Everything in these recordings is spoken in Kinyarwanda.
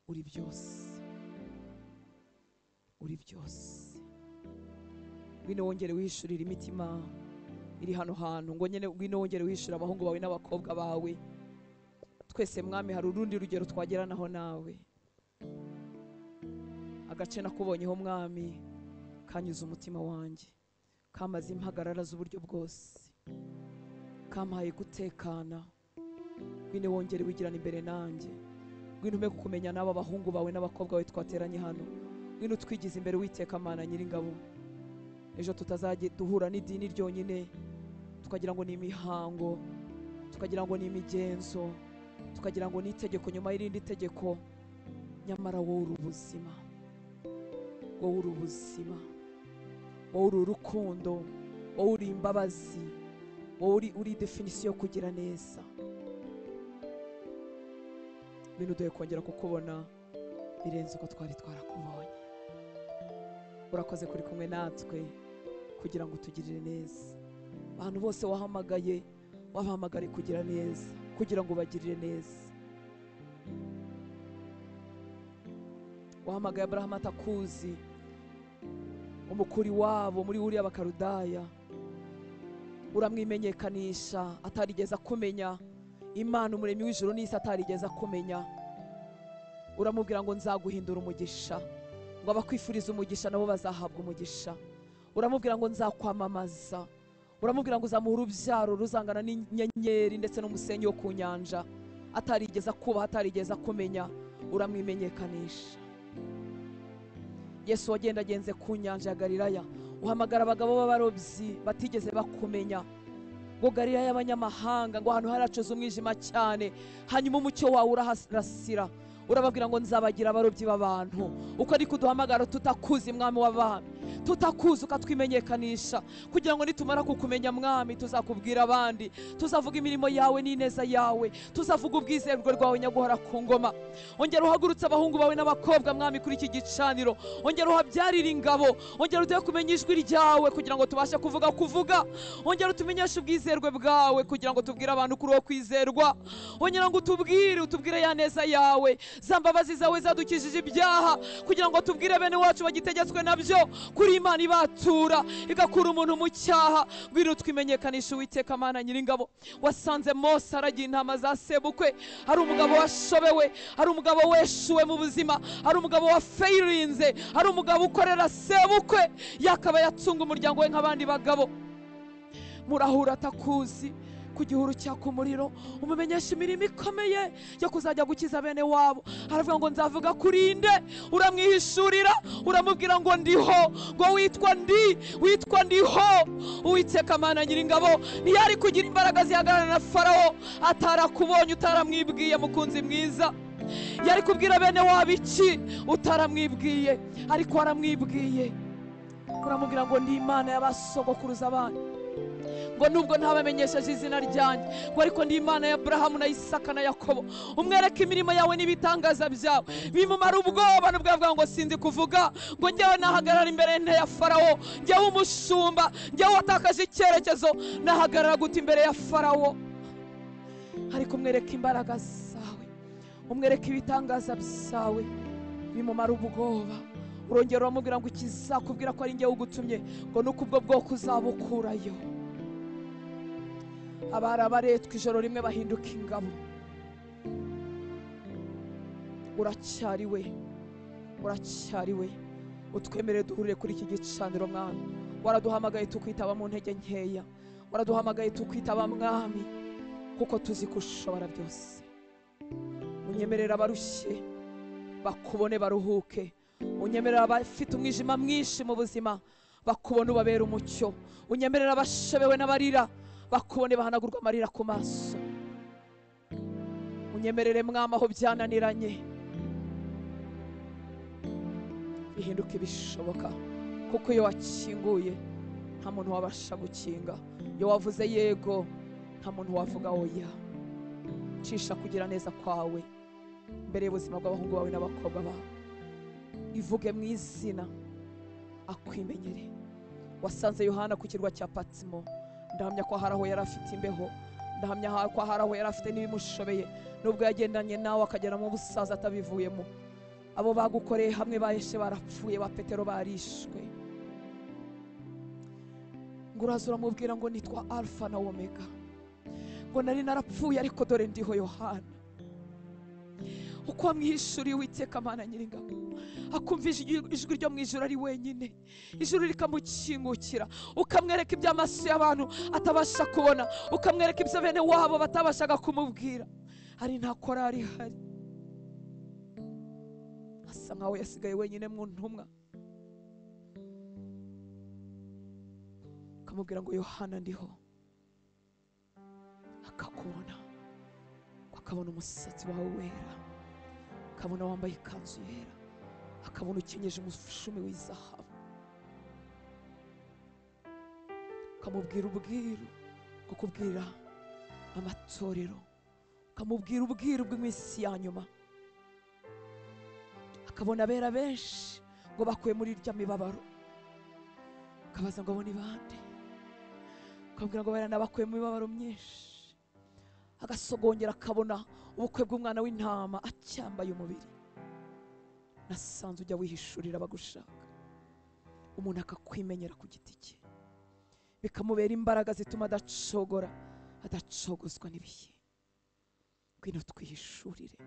Uri byose, uri byose. Ngwino wongere wihishurire imitima iri hano hantu, ngo nyene ngwino wongere wihishurire abahungu bawe n'abakobwa bawe. Twese mwami hari urundi rugero twageranaho nawe. Agace nakubonyeho mwami kanyuze umutima wanjye, kamaze impagarara z'uburyo bwose, kampaye gutekana. Ngwino wongere wigirane imbere nanjye, ngwino umpe kukumenya n'aba bahungu bawe n'abakobwa bawe twateranye hano. Ngwino utwigize imbere Uwiteka Mana Nyiringabo. Ejo tutazajya duhura n'idini ryonyine tukagira ngo ni imihango, tukagira ngo ni imigenzo, tukagira ngo ni itegeko nyuma y'irindi tegeko, nyamara wowe uri ubuzima, wowe uri ubuzima, wowe uri urukundo, wowe uri imbabazi, wowe uri definisiyo yo kugira neza. Ngwino uduhe kongera kukubona birenze uko twari twarakubonye. Urakoze kuri kumwe natwe kugira ngo utugirire neza. Abantu bose wahamagaye, wabahamagare kugira neza, kugira ngo ubagirire neza. Wahamagaye Abrahamu atakuzi, umukuri wabo muri uriya Bakarudaya, uramwimenyekanisha atarigeze akumenya. Imana umuremyi w'ijuru n'isi atarigeze akumenya, uramubwira ngo nzaguhindura umugisha, ngo abakwifuriza umugisha nabo bazahabwa umugisha. Uramubwira ngo nzakwamamaza, uramubwira ngo uzamuha urubyaro ruzangana n'inyenyeri ndetse n'umusenyi wo ku nyanja. Atarigeze akubaha, atarigeze akumenya, uramwimenyekanisha. Yesu wagendagenze ku nyanja ya Galilaya, uhamagara abagabo b'abarobyi batigeze bakumenya, ngo Galilaya y'abanyamahanga, ngo ahantu haracuze umwijima cyane, hanyuma umucyo wawe urahasira. Urababwira ngo nzabagira abarobyi b'abantu. Uko ari kuduhamagara tutakuzi mwami w'abami, tutakuzi ukatwimenyekanisha, kugira ngo nitumara kukumenya mwami tuzakubwira abandi, tuzavuga imirimo yawe n'ineza yawe, tuzavuga ubwizerwe rwawe nyaguhora ku ngoma. Ongera uhagurutse abahungu bawe n'abakobwa mwami kuri iki gicaniro, ongera uhabyarire ingabo, ongera uduhe kumenya ijwi ryawe kugira ngo tubashe kuvuga, ongera utumenyeshe ubwizerwe bwawe kugira ngo tubwire abantu kuri uwo kwizerwa, ongera ngo utubwire ya neza yawe, za mbabazi zawe zadukijije ibyaha, kugira ngo tubwire bene wacu bagitegetswe nabyo kuri Imana ibatura igakura umuntu mu cyaha. Ngwino twimenyekanisha Uwiteka Mana Nyiringabo. Wasanze Mose aragiye intama za sebukwe, hari umugabo washobewe, hari umugabo weshuwe mu buzima, hari umugabo wafeirinze, hari umugabo ukorera sebukwe yakaba yatunga umuryango we nk'abandi bagabo. Murahura atakuzi ku gihuru cyaka umuriro, umumenyesha imirimo ikomeye yo kuzajya gukiza bene wabo. Aravuga ngo nzavuga kurinde, uramwihishurira, uramubwira ngo ndiho, ngo witwa ndi, witwa ndiho. Uwiteka Mana Nyiringabo ntiyari kugira imbaraga zihagarara na Farawo atarakubonye, utaramwibwiye mukunzi mwiza. Yari kubwira bene wabo iki utaramwibwiye, ariko waramwibwiye, uramubwira ngo ndi Imana y'abasogokuruza banyu, ngo nubwo ntabamenyesheje izina ryanjye, ngo ariko ndi Imana ya Abrahamu na Isaka na Yakobo. Umwereke imirimo yawe n'ibitangaza byawe, bimumara ubwoba nubwo yavuga ngo sinzi kuvuga, ngo njyewe nahagarara imbere ya Farawo, njyewe umushumba, njyewe watakaje icyerekezo, nahagarara gute imbere ya Farawo? Ariko umwereke imbaraga zawe, umwereke ibitangaza byawe, bimumara ubwoba. Urongera uramubwira ngo ikizakubwira ko ari njyewe ugutumye, ngo nuko ubwo bwoko uzabukurayo. Abari abaretwa ijoro rimwe bahinduka ingabo. Uracyari we, uracyari we. Utwemerere duhurire kuri iki gicaniro mwami. Waraduhamagaye tukwitaba mu ntege nkeya, waraduhamagaye tukwitaba mwami, kuko tuzi ko ushobora byose. Unyemerera abarushye bakubone baruhuke, unyemerera abafite umwijima mwinshi mu buzima bakubone ubabera umucyo, unyemerera abashebewe n'abarira bakubone bahanagurwa amarira ku maso. Unyemerere mwami aho byananiranye bihinduke bishoboka, kuko iyo wakinguye nta muntu wabasha gukinga, iyo wavuze yego nta muntu wavuga oya. Cisha kugira neza kwawe mbere y'ubuzima bw'abahungu bawe n'abakobwa bawe, ivuge mu izina akwimenyere. Wasanze Yohana ku kirwa cya Patimo, ndahamya ko hari aho yari afite imbeho, ndahamya ko hari aho yari afite n'ibimushobeye, nubwo yagendanye nawe akagera mu busaza atabivuyemo. Abo bagukoreye hamwe baheshe barapfuye, ba Petero barishwe. Ngo uraza uramubwira ngo nitwa Alpha na Omega, ngo nari narapfuye ariko dore ndiho Yohana. Uko wamwihishuriye Uwiteka Mana Nyiringabo, akumva ijwi ryo mu ijuru ari wenyine, ijuru rikamukingukira, ukamwereka iby'amaso y'abantu atabasha kubona, ukamwereka ibyo bene wabo batabashaga kumubwira. Ari nta korari ihari, asa nkaho yasigaye wenyine mu ntumwa. Ukamubwira ngo Yohana ndiho, akakubona, akabona umusatsi wawe wera, akabona wambaye ikanzu yera, akabona ukenyeje umushumi w'izahabu. Ukamubwira ubwiru bwo kubwira amatorero, ukamubwira ubwiru bw'iminsi ya nyuma. Akabona abera benshi ngo bakuye muri irya mibabaro, ukabaza ngo abo ni bande, ukabwira ngo bera n'abakuye mu mibabaro myinshi. Agasogongera akabona ubukwe bw'umwana w'intama acyambaye umubiri. Nasanze ujya wihishurira abagushaka, umuntu akakwimenyera ku giti cye, bikamubera imbaraga zituma adacogora, adacogozwa n'ibihe. Ngwino twihishurire,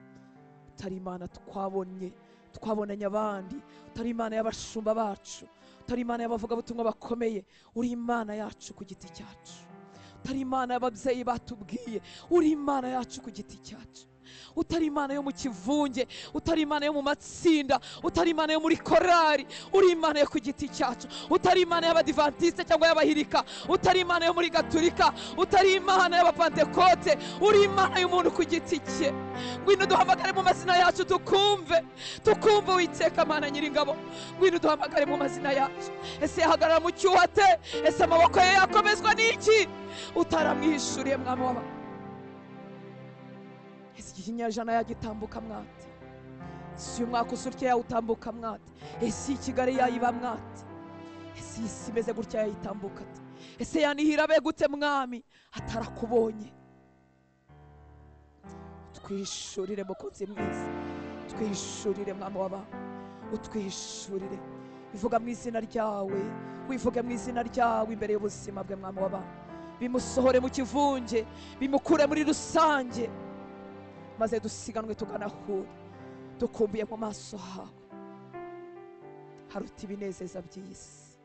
utari Imana twabonye, twabonanye abandi, utari Imana y'abashumba bacu, utari Imana y'abavugabutumwa bakomeye, uri Imana yacu ku giti cyacu. Utari Imana y'ababyeyi batubwiye, uri Imana yacu ku giti cyacu. Utari Imana yo mu kivunge, utari Imana yo mu matsinda, utari Imana yo muri korari, uri Imana yo ku giti cyacu. Utari Imana y'abadivantiste cyangwa y'abahirika, utari Imana yo muri gaturika, utari Imana y'abapantekote, uri Imana y'umuntu ku giti cye. Ngwino duhamagare mu mazina yacu tukumve, tukumve Uwiteka Mana Nyiringabo. Ngwino duhamagare mu mazina yacu. Ese yahagarara mu cyuho ate? Ese amaboko ye yakomezwa n'iki? Utaramwihishuriye Mwami w'abantu. Ese iki kinyejana yagitambuka mwate? Ese uyu mwaka usurye yawutambuka mwate? Ese iyi Kigali yayiba mwate? Ese iyi si imeze gutya yayitambuka ate? Ese yanihira be gute Mwami atarakubonye? Twihishurire Mukunzi mwiza, twihishurire Mwami w'abantu, utwihishurire. Ivuga mu izina ryawe, wivuge mu izina ryawe imbere y'ubuzima bwe Mwami w'abantu. Bimusohore mu kivunge, bimukure muri rusange, maze dusiganwe tugana aho dukumbuye mu maso hawe haruta ibinezeza by'iyi si,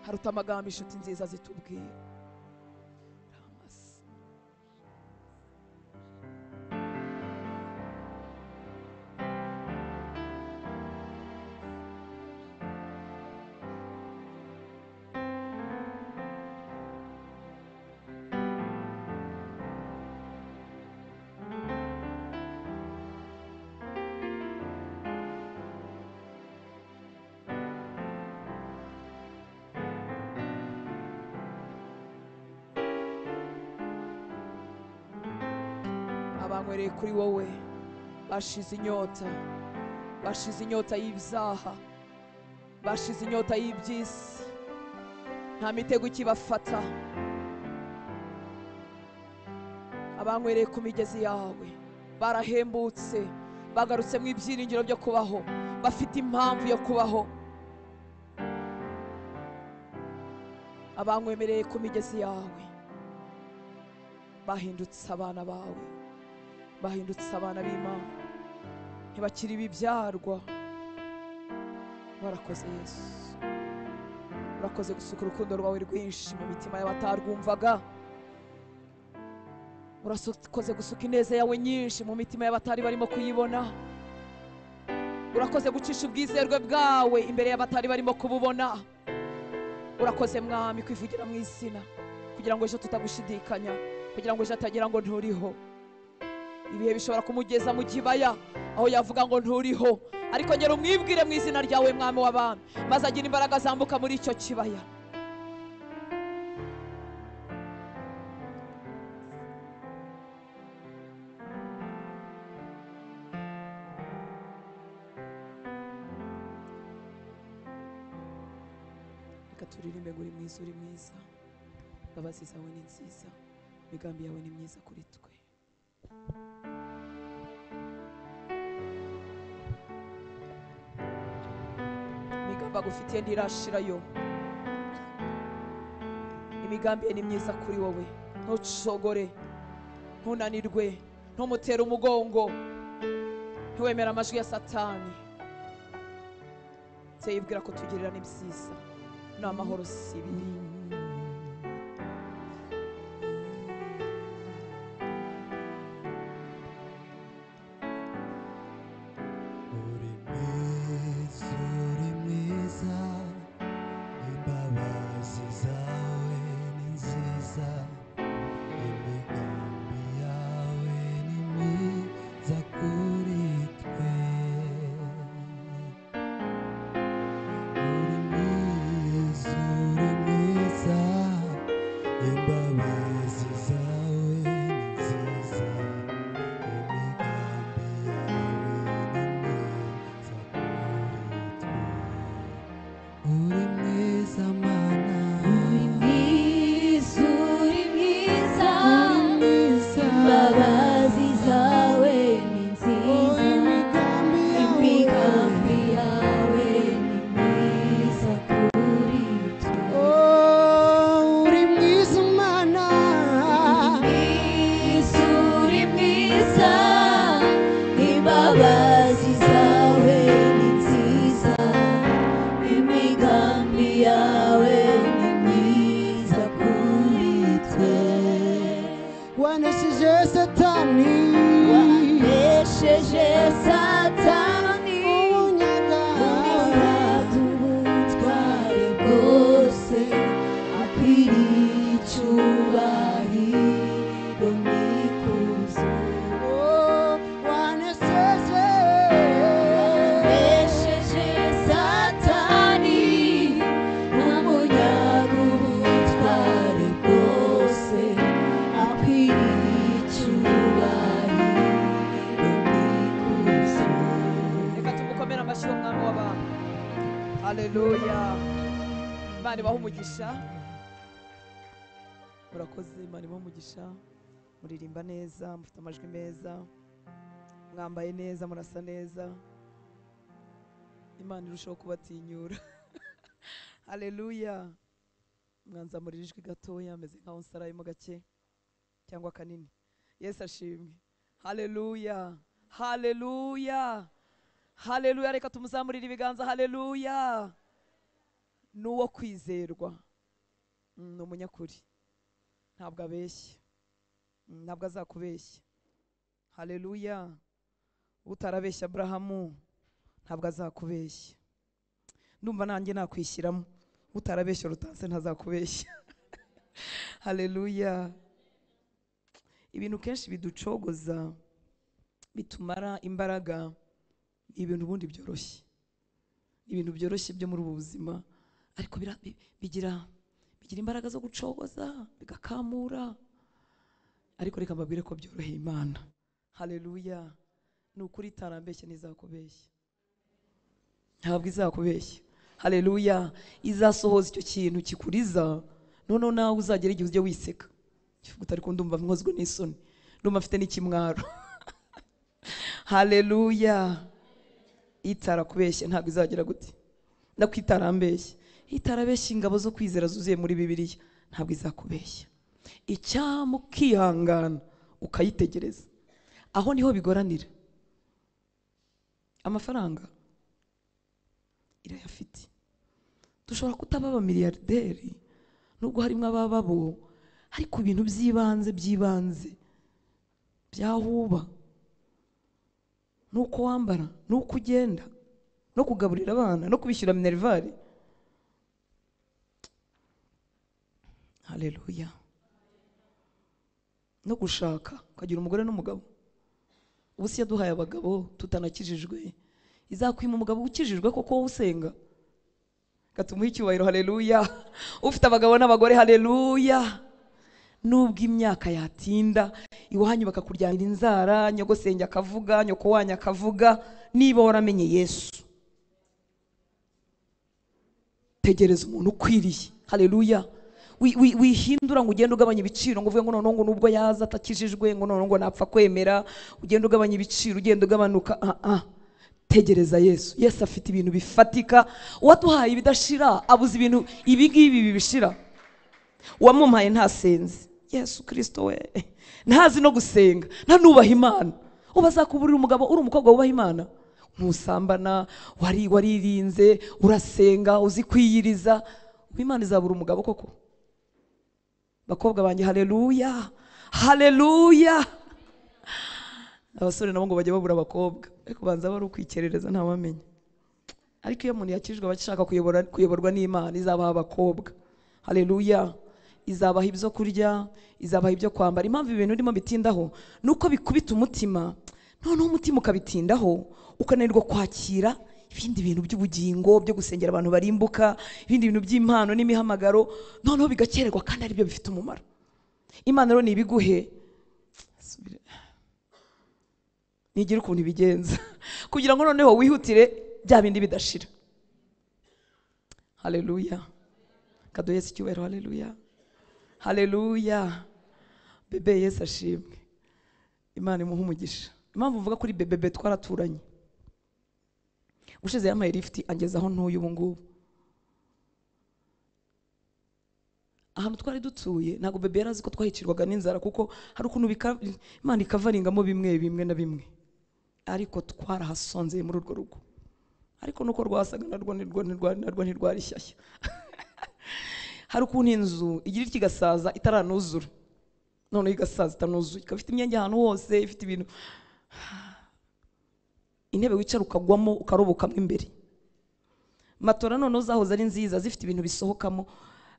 haruta amagambo inshuti nziza zitubwira. Abanywereye kuri wowe bashize inyota, bashize inyota y'ibyaha, bashize inyota y'iby'isi, nta mitego ikibafata. Abanywereye ku migezi yawe barahembutse, bagarutse mu ibyiringiro byo kubaho, bafite impamvu yo kubaho. Abanywemereye ku migezi yawe bahindutse abana bawe, bahindutse abana b'Imana, ntibakiri ibibyarwa. Warakoze Yesu, urakoze gusuka urukundo rwawe rwinshi mu mitima y'abatarwumvaga, urakoze gusuka ineza yawe nyinshi mu mitima y'abatari barimo kuyibona, urakoze gucisha ubwizerwe bwawe imbere y'abatari barimo kububona. Urakoze Mwami kwivugira mu izina, kugira ngo ejo tutagushidikanya, kugira ngo ejo atagira ngo nturiho. Ibihe bishobora kumugeza mu kibaya aho yavuga ngo nturiho, ariko ngera umwibwire mu izina ryawe Mwami w'abami, maze agira imbaraga zambuka muri icyo kibaya. Reka turirimbe ngo uri mwiza, uri mwiza, imbabazi zawe ni nziza, imigambi yawe ni myiza kuri twe. Imigambi agufitiye ntirashirayo. Imigambi ye ni myiza kuri wowe. Ntucogore, ntunanirwe, ntumutere umugongo, ntiwemere amajwi ya Satani. Yibwira ko tugirira ni byiza, ni amahoro si ibibi. Uri mwiza, uri mwiza, imbabazi zawe ni nziza, imigambi yawe ni myiza kuri twe. Uri mwiza, uri mwiza, imbabazi zawe ni nziza, imigambi yawe ni myiza kuri twe. Uri mwiza Mana, Uri mwiza, uri mwiza, uri mwiza, imbabazi zawe ni nziza, imigambi yawe imigambi yawe ni myiza kuri twe. Oh, uri mwiza Mana, Mwiza, uri mwiza, imbabazi zawe ni nziza, imigambi yawe ni myiza kuri twe. wanesheje Satani, Wanesheje Satani, umunyaga, umufata ubutware bwose, akwiriye icyubahiro n'ikuzo. Oh, wanesheje, Wanesheje Satani, umunyaga ubutware bwose, akwiriye icyubahiro n'ikuzo. Reka tumukomere amashyi umwami w'abantu. Haleluya. Imana ibahe umugisha. Murakoze, Imana ibahe umugisha. Muririmba neza, mufite amajwi meza, mwambaye neza, murasa neza. Imana irushaho kubatinyura. Haleluya. Mwanzamurira ijwi gatoya, meze nkaho nsarayemo gake cyangwa kanini. Yesu ashimwe. Haleluya. Haleluya. Haleluya. Reka tumuzamurire ibiganza. Haleluya. Ni uwo kwizerwa, ni umunyakuri, ntabwo abeshya, ntabwo azakubeshya. Haleluya. Utarabeshya Aburahamu ntabwo azakubeshya. Ndumva nanjye nakwishyiramo, utarabeshya Rutanse ntazakubeshya. Haleluya. Ibintu kenshi biducogoza, bitumara imbaraga, ni ibintu ubundi byoroshye, ni ibintu byoroshye byo muri ubu buzima, ariko bigira imbaraga zo gucogoza, bigakamura. Ariko reka mbabwire ko byoroheye Imana. Haleluya. Ni ukuri itarambeshya ntizakubeshya, ntabwo izakubeshya. Haleluya. Izasohoza icyo kintu kikuriza, noneho nawe uzagera igihe ujye wiseka, uvuga uti ariko ndumva nkozwe n'isoni, ndumva mfite n'ikimwaro. Haleluya. Itarakubeshya ntabwo izagera gute, ndakwitarambeshya. Itarabeshya ingabo zo kwizera zuzuye muri Bibiliya, ntabwo izakubeshya. Icyama ukihangana ukayitegereza, aho niho bigoranira. Amafaranga irayafite, dushobora kutaba abamiliyarderi nubwo harimo abababo, ariko ibintu by'ibanze by'ibanze byahuba, nuko wambara, nuko ugenda, no kugaburira abana, no kubishyura minerivare. Haleluya. No gushaka ukagira umugore n'umugabo. Ubu si yaduhaye abagabo tutanakijijwe, izakwima umugabo ukijijwe koko wowe usenga. Katumuhe icyubahiro. Haleluya. Ufite abagabo n'abagore. Haleluya. Nubwo imyaka yatinda, iwanyu bakakuryanira inzara, nyogosenge akavuga, nyoko wanyu akavuga, niba waramenye Yesu, tegereza umuntu ukwiriye. Haleluya. Wihindura ngo ugende ugabanya ibiciro, ngo uvuge ngo noneho ngo nubwo yaza atakijijwe, ngo noneho ngo napfa kwemera, ugende ugabanya ibiciro, ugende ugabanuka. Tegereza Yesu. Yesu afite ibintu bifatika. Uwaduhaye ibidashira abuze ibintu ibi ngibi bibishira. Uwamumpaye ntasenze. Yesu Kristo we ntazi no gusenga, ntanubaha Imana. Ubazakuburira umugabo uri umukobwa wubaha Imana, ntusambana, waririnze, urasenga, uzi kwiyiriza, Imana izabura umugabo koko? Bakobwa banjye, haleluya, haleluya. Abasore nabo ngo bajye babura abakobwa, ariko banza bari ukwikerereza ntawamenya. Ariko iyo umuntu yakijwe abashaka kuyoborwa n'Imana, izabaha abakobwa. Haleluya. Izabaha ibyo kurya, izabaha ibyo kwambara. Impamvu ibintu ndimo bitindaho nuko bikubita umutima, noneho umutima ukabitindaho ukananirwa kwakira ibindi bintu by'ubugingo, byo gusengera abantu barimbuka, ibindi bintu by'impano n'imihamagaro, noneho bigakererwa kandi ari byo bifite umumaro. Imana rero nibiguhe, nigira ukuntu ibigenza kugira ngo noneho wihutire bya bindi bidashira. Haleluya. Kaduhe Yesu icyubahiro. Haleluya, haleluya. Bebe Yesu ashimwe. Imana imuhe umugisha. Impamvu mvuga kuri bebe, twaraturanye. Ushize yampaye lift angeza aho ntuye ubu ngubu. Ahantu twari dutuye ntabwo bebe yari azi ko twahicirwaga n'inzara, kuko hari ukuntu Imana ikavaringamo bimwe bimwe na bimwe, ariko twarahasonzeye muri urwo rugo. Ariko nuko rwasaga narwo ntirwari shyashya. Hari ukuntu inzu igira itya igasaza itaranuzura, noneho igasaza itanuzuye, ikaba ifite imyenge ahantu hose, ifite ibintu, intebe wicara ukagwamo ukarobokamo imbere. Matora noneho zahoze ari nziza zifite ibintu bisohokamo.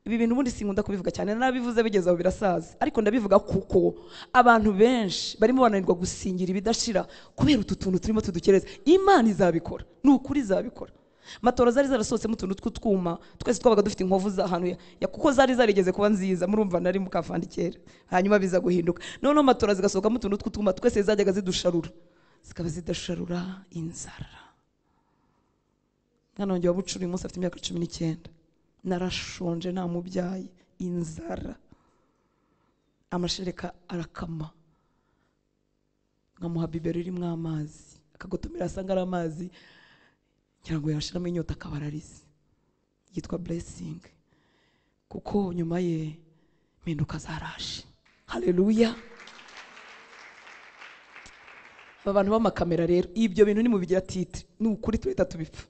Ibi bintu ubundi sinkunda kubivuga cyane, narabivuze bigeze aho birasaza, ariko ndabivuga kuko abantu benshi barimo bananirwa gusingira ibidashira kubera utu tuntu turimo tudukereza. Imana izabikora, ni ukuri izabikora. Matora zari zarasohotsemo utuntu tw'utwuma, twese twabaga dufite inkovu z'ahantu kuko zari zarigeze kuba nziza, murumva nari mukafandi kera, hanyuma biza guhinduka. Noneho matora zigasohokamo utuntu tw'utwuma, twese zajyaga zidusharura, zikaba zidasharura inzara. Mwana wanjye wa bucura uyu munsi afite imyaka 19, narashonje namubyaye, inzara, amashereka arakama, nkamuha bibero irimo amazi, akagotomera asanga ari amazi, ngira ngo yashiramo inyota akaba ararize. Yitwa Blessing, kuko nyuma ye impinduka zaraje. Haleluya. Aba bantu b'amakamera rero, ibyo bintu nimubigira titre, ni ukuri turahita tubipfa.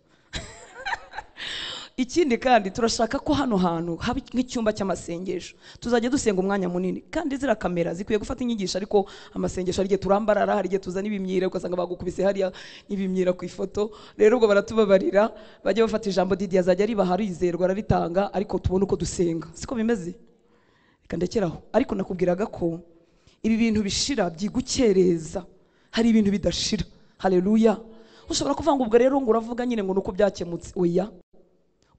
Ikindi kandi turashaka ko hano hantu haba nk'icyumba cy'amasengesho, tuzajya dusenga umwanya munini, kandi zira kamera zikwiye gufata inyigisho, ariko amasengesho hari igihe turambarara, hari igihe tuzana ibimyira ugasanga bagukubise hariya n'ibimyira ku ifoto. Rero ubwo baratubabarira, bajye bafata ijambo Didi azajya aribaha, arizerwa, araritanga, ariko tubone uko dusenga. Siko bimeze? Reka ndekeraho. Ariko nakubwiraga ko ibi bintu bishira byigukereza, hari ibintu bidashira. Haleluya. Ushobora kuvuga ngo ubwo rero ngo uravuga nyine ngo nuko byakemutse. Oya.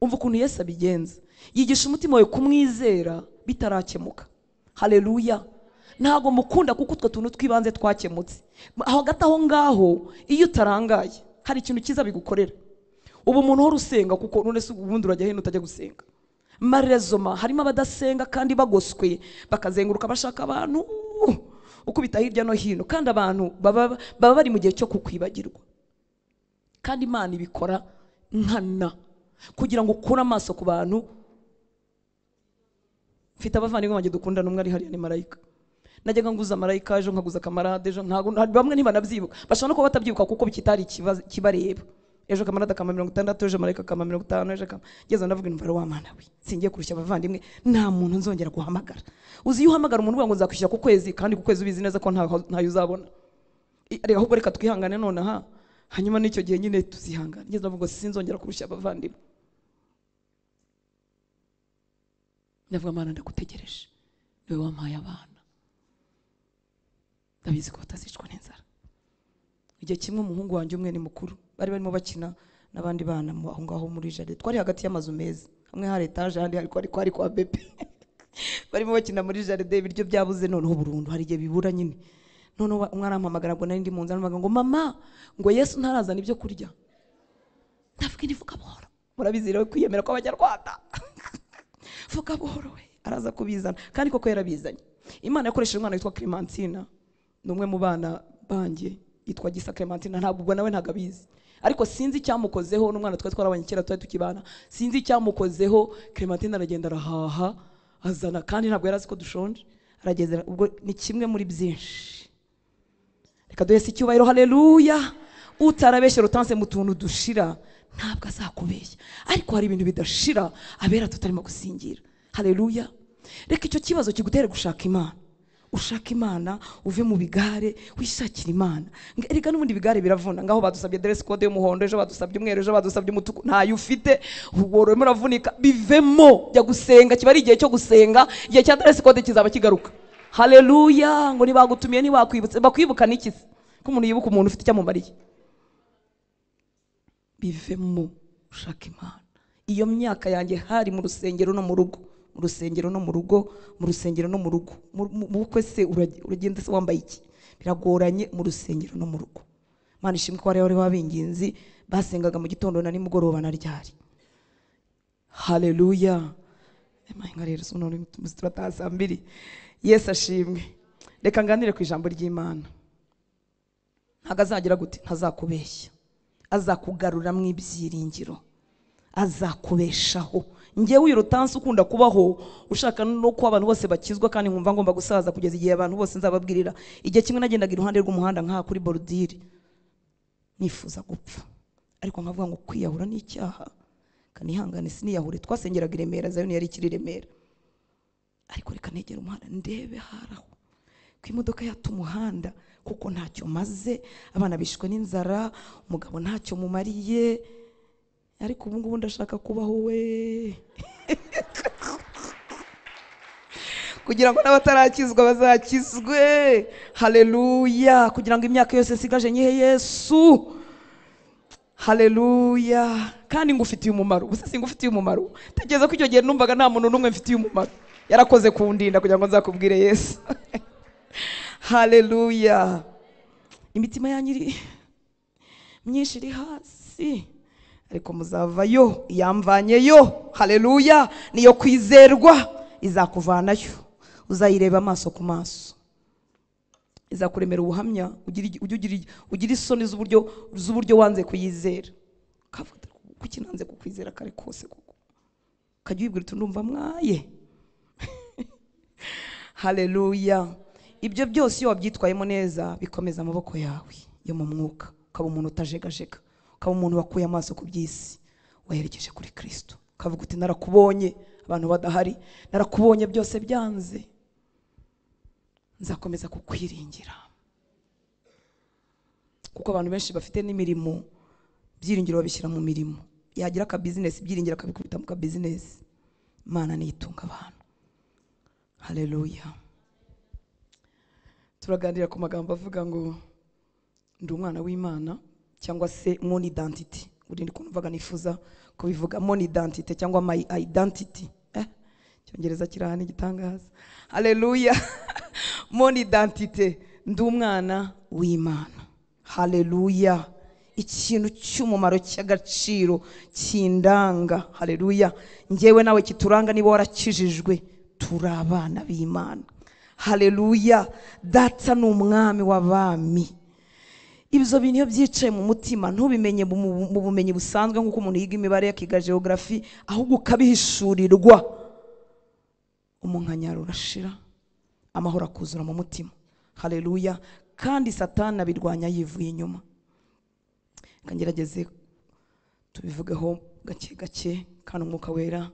Umva ukuntu Yesu abigenza, yigisha umutima wawe kumwizera bitarakemuka. Haleluya. Ntago mukunda kuko utwo tuntu twibanze twakemutse. Aho hagati aho ngaho iyo utarangaye hari ikintu cyiza bigukorera. Ubu umuntu uhora usenga, kuko none se ubundi urajya hino utajya gusenga. Marezoma harimo abadasenga kandi bagoswe, bakazenguruka bashaka abantu ukubita hirya no hino, kandi abantu baba bari mu gihe cyo kukwibagirwa. Kandi Imana ibikora nkana kugira ngo ukure amaso ku bantu. Mfite abavandimwe banjye dukundana, umwe ari hariya ni Marayika. Najyaga nguza Marayika ejo, nkaguza kamarade ejo, ntago bamwe ntibanabyibuka, bashobora no kuba batabyibuka kuko kitari kibareba. Ejo kamarade akama 60, ejo Marayika akama 50, ejo akama ngeze ndavuga imvara wa Mana we, singiye kurushya abavandimwe, nta muntu nzongera guhamagara. Uzi iyo uhamagara umuntu uvuga ngo nzakwishyura ku kwezi, kandi ku kwezi ubizi neza ko ntayo uzabona. Ahubwo reka twihangane nonaha, hanyuma n'icyo gihe nyine tuzihangana. Ngeze ndavuga ngo sinzongera kurushya abavandimwe. Ndavuga Mana ndagutegereje, niwe wampaye abana, ndabizi ko batazicwa n'inzara. Igihe kimwe umuhungu wanjye umwe ni mukuru, bari barimo bakina n'abandi bana aho ngaho muri jardin, twari hagati y'amazu meza, hamwe hari etage ahandi hari kwa bebe. Barimo bakina muri jardin, ibiryo byabuze noneho burundu, hari igihe bibura nyine. Noneho umwe arampamagara ngo nari ndi mu nzu, arampamagara ngo mama, ngo Yesu ntarazana ibyo kurya. Ndavuga nivuga buhoro, murabizi rero kwiyemera kw'Abanyarwanda. Vuga buhoro we, araza kubizana, kandi koko yarabizanye. Imana yakoresheje umwana witwa Clementina, ni umwe mu bana banjye, Yitwa Gisa Clementine, ntabwo ubwo nawe ntabwo abizi, ariko sinzi icyamukozeho, n'umwana twari twarabanye kera twari tukibana, sinzi icyamukozeho. Clementine aragenda arahaha azana, kandi ntabwo yari azi ko dushonje, aragenda. Ubwo ni kimwe muri byinshi. Reka duhese icyubahiro, haleluya. Utarabeshya Hortense mu tuntu dushira ntabwo azakubeshya, ariko hari ibintu bidashira abera tutarimo gusingira. Haleluya. Reka icyo kibazo kigutere gushaka Imana. Ushaka Imana, uve mu bigare, wishakira Imana. Erega n'ubundi bigare biravuna. Ngaho badusabye dress code y'umuhondo, ejo badusabye umweru, ejo badusabye umutuku, ntayo ufite, urimo uravunika. Bivemo, jya gusenga, kiba ari igihe cyo gusenga, igihe cya dress code kizaba kigaruka. Haleluya. Ngo nibagutumiye ntibakwibutse, bakwibuka n'iki se? Ko umuntu yibuka umuntu ufite icyo amumariye. Bivemo, ushaka Imana. Iyo myaka yanjye hari mu rusengero no mu rugo, mu rusengero no mu rugo, mu rusengero no mu rugo. Mu bukwe se uragenda se wambaye iki? Biragoranye, mu rusengero no mu rugo. Imana ishimwe ko bari babinginzi basengaga mu gitondo na nimugoroba na ryari. Haleluya. Imana rero none turataha saa mbiri. Yesu ashimwe. Reka nganire ku ijambo ry'Imana. Ntabwo azagira gute? Ntazakubeshya, azakugarura mu ibyiringiro, azakubeshaho. Njyewe uyu Hortense ukunda kubaho ushaka no ko abantu bose bakizwa, kandi nkumva ngomba gusaza kugeza igihe abantu bose nzababwirira. Igihe kimwe nagendaga iruhande rw'umuhanda nka kuri borudire, nifuza gupfa, ariko nkavuga ngo kwiyahura ni icyaha, kanihangane siniyahure. Twasengeraga i Remera, Zayoni yari ikiri i Remera, ariko reka negera umuhanda ndebe haraho ko imodoka yata umuhanda, kuko ntacyo maze, abana bishwe n'inzara, umugabo ntacyo mumariye, ariko ubu ngubu ndashaka kubaho we kugira ngo n'abatarakizwa bazakizwe. Haleluya. Kugira ngo imyaka yose nsigaje nyihe Yesu. Haleluya. Kandi ngufitiye umumaro. Ubuse singufitiye umumaro? Tekereza ko icyo gihe numvaga nta muntu n'umwe mfitiye umumaro, yarakoze kundinda kugira ngo nzakubwire Yesu. Haleluya. Imitima yanyu iri myinshi iri hasi, ariko muzavayo, yamvanyeyo. Haleluya. Niyo kwizerwa, izakuvanayo, uzayireba amaso ku maso, izakuremera ubuhamya, ugira isoni z'uburyo wanze kuyizera. Ukavuga kuki nanze kukwizera kare kose, kuko ukajya wibwira uti ndumva mwaye. Haleluya. Ibyo byose iyo wabyitwayemo neza bikomeza amaboko yawe yo mu mwuka, ukaba umuntu utajegajega, ukaba umuntu wakuye amaso ku by'isi, waherekeje kuri Kristo, ukavuga uti narakubonye abantu badahari, narakubonye byose byanze, nzakomeza kukwiringira. Kuko abantu benshi bafite n'imirimo, byiringiro babishyira mu mirimo, yagira aka business byiringira akabikubita mu ka business. Imana niyitunga abantu. Haleluya. Turaganira ku magambo avuga ngo ndi umwana w'Imana, cyangwa se mon identity. Urindi kumvaga nifuza kubivuga mon identity cyangwa my identity. Icyongereza kirahani igitangaza. Haleluya. Mon identity, ndi umwana w'Imana. Haleluya. Ikintu cy'umumaro cy'agaciro kindanga. Haleluya. Njyewe nawe kituranga, niba warakijijwe, turi abana b'Imana. Haleluya. Data ni umwami w'abami. Ibyo bintu iyo byicaye mu mutima, ntubimenye mu bumenyi busanzwe nk'uko umuntu yiga imibare akiga geography, ahubwo ukabihishurirwa, umunkanyaro urashira, amahoro akuzura mu mutima. Haleluya. Kandi Satani abirwanya yivuye inyuma. Reka ngerageze tubivugeho gake gake, kandi Umwuka Wera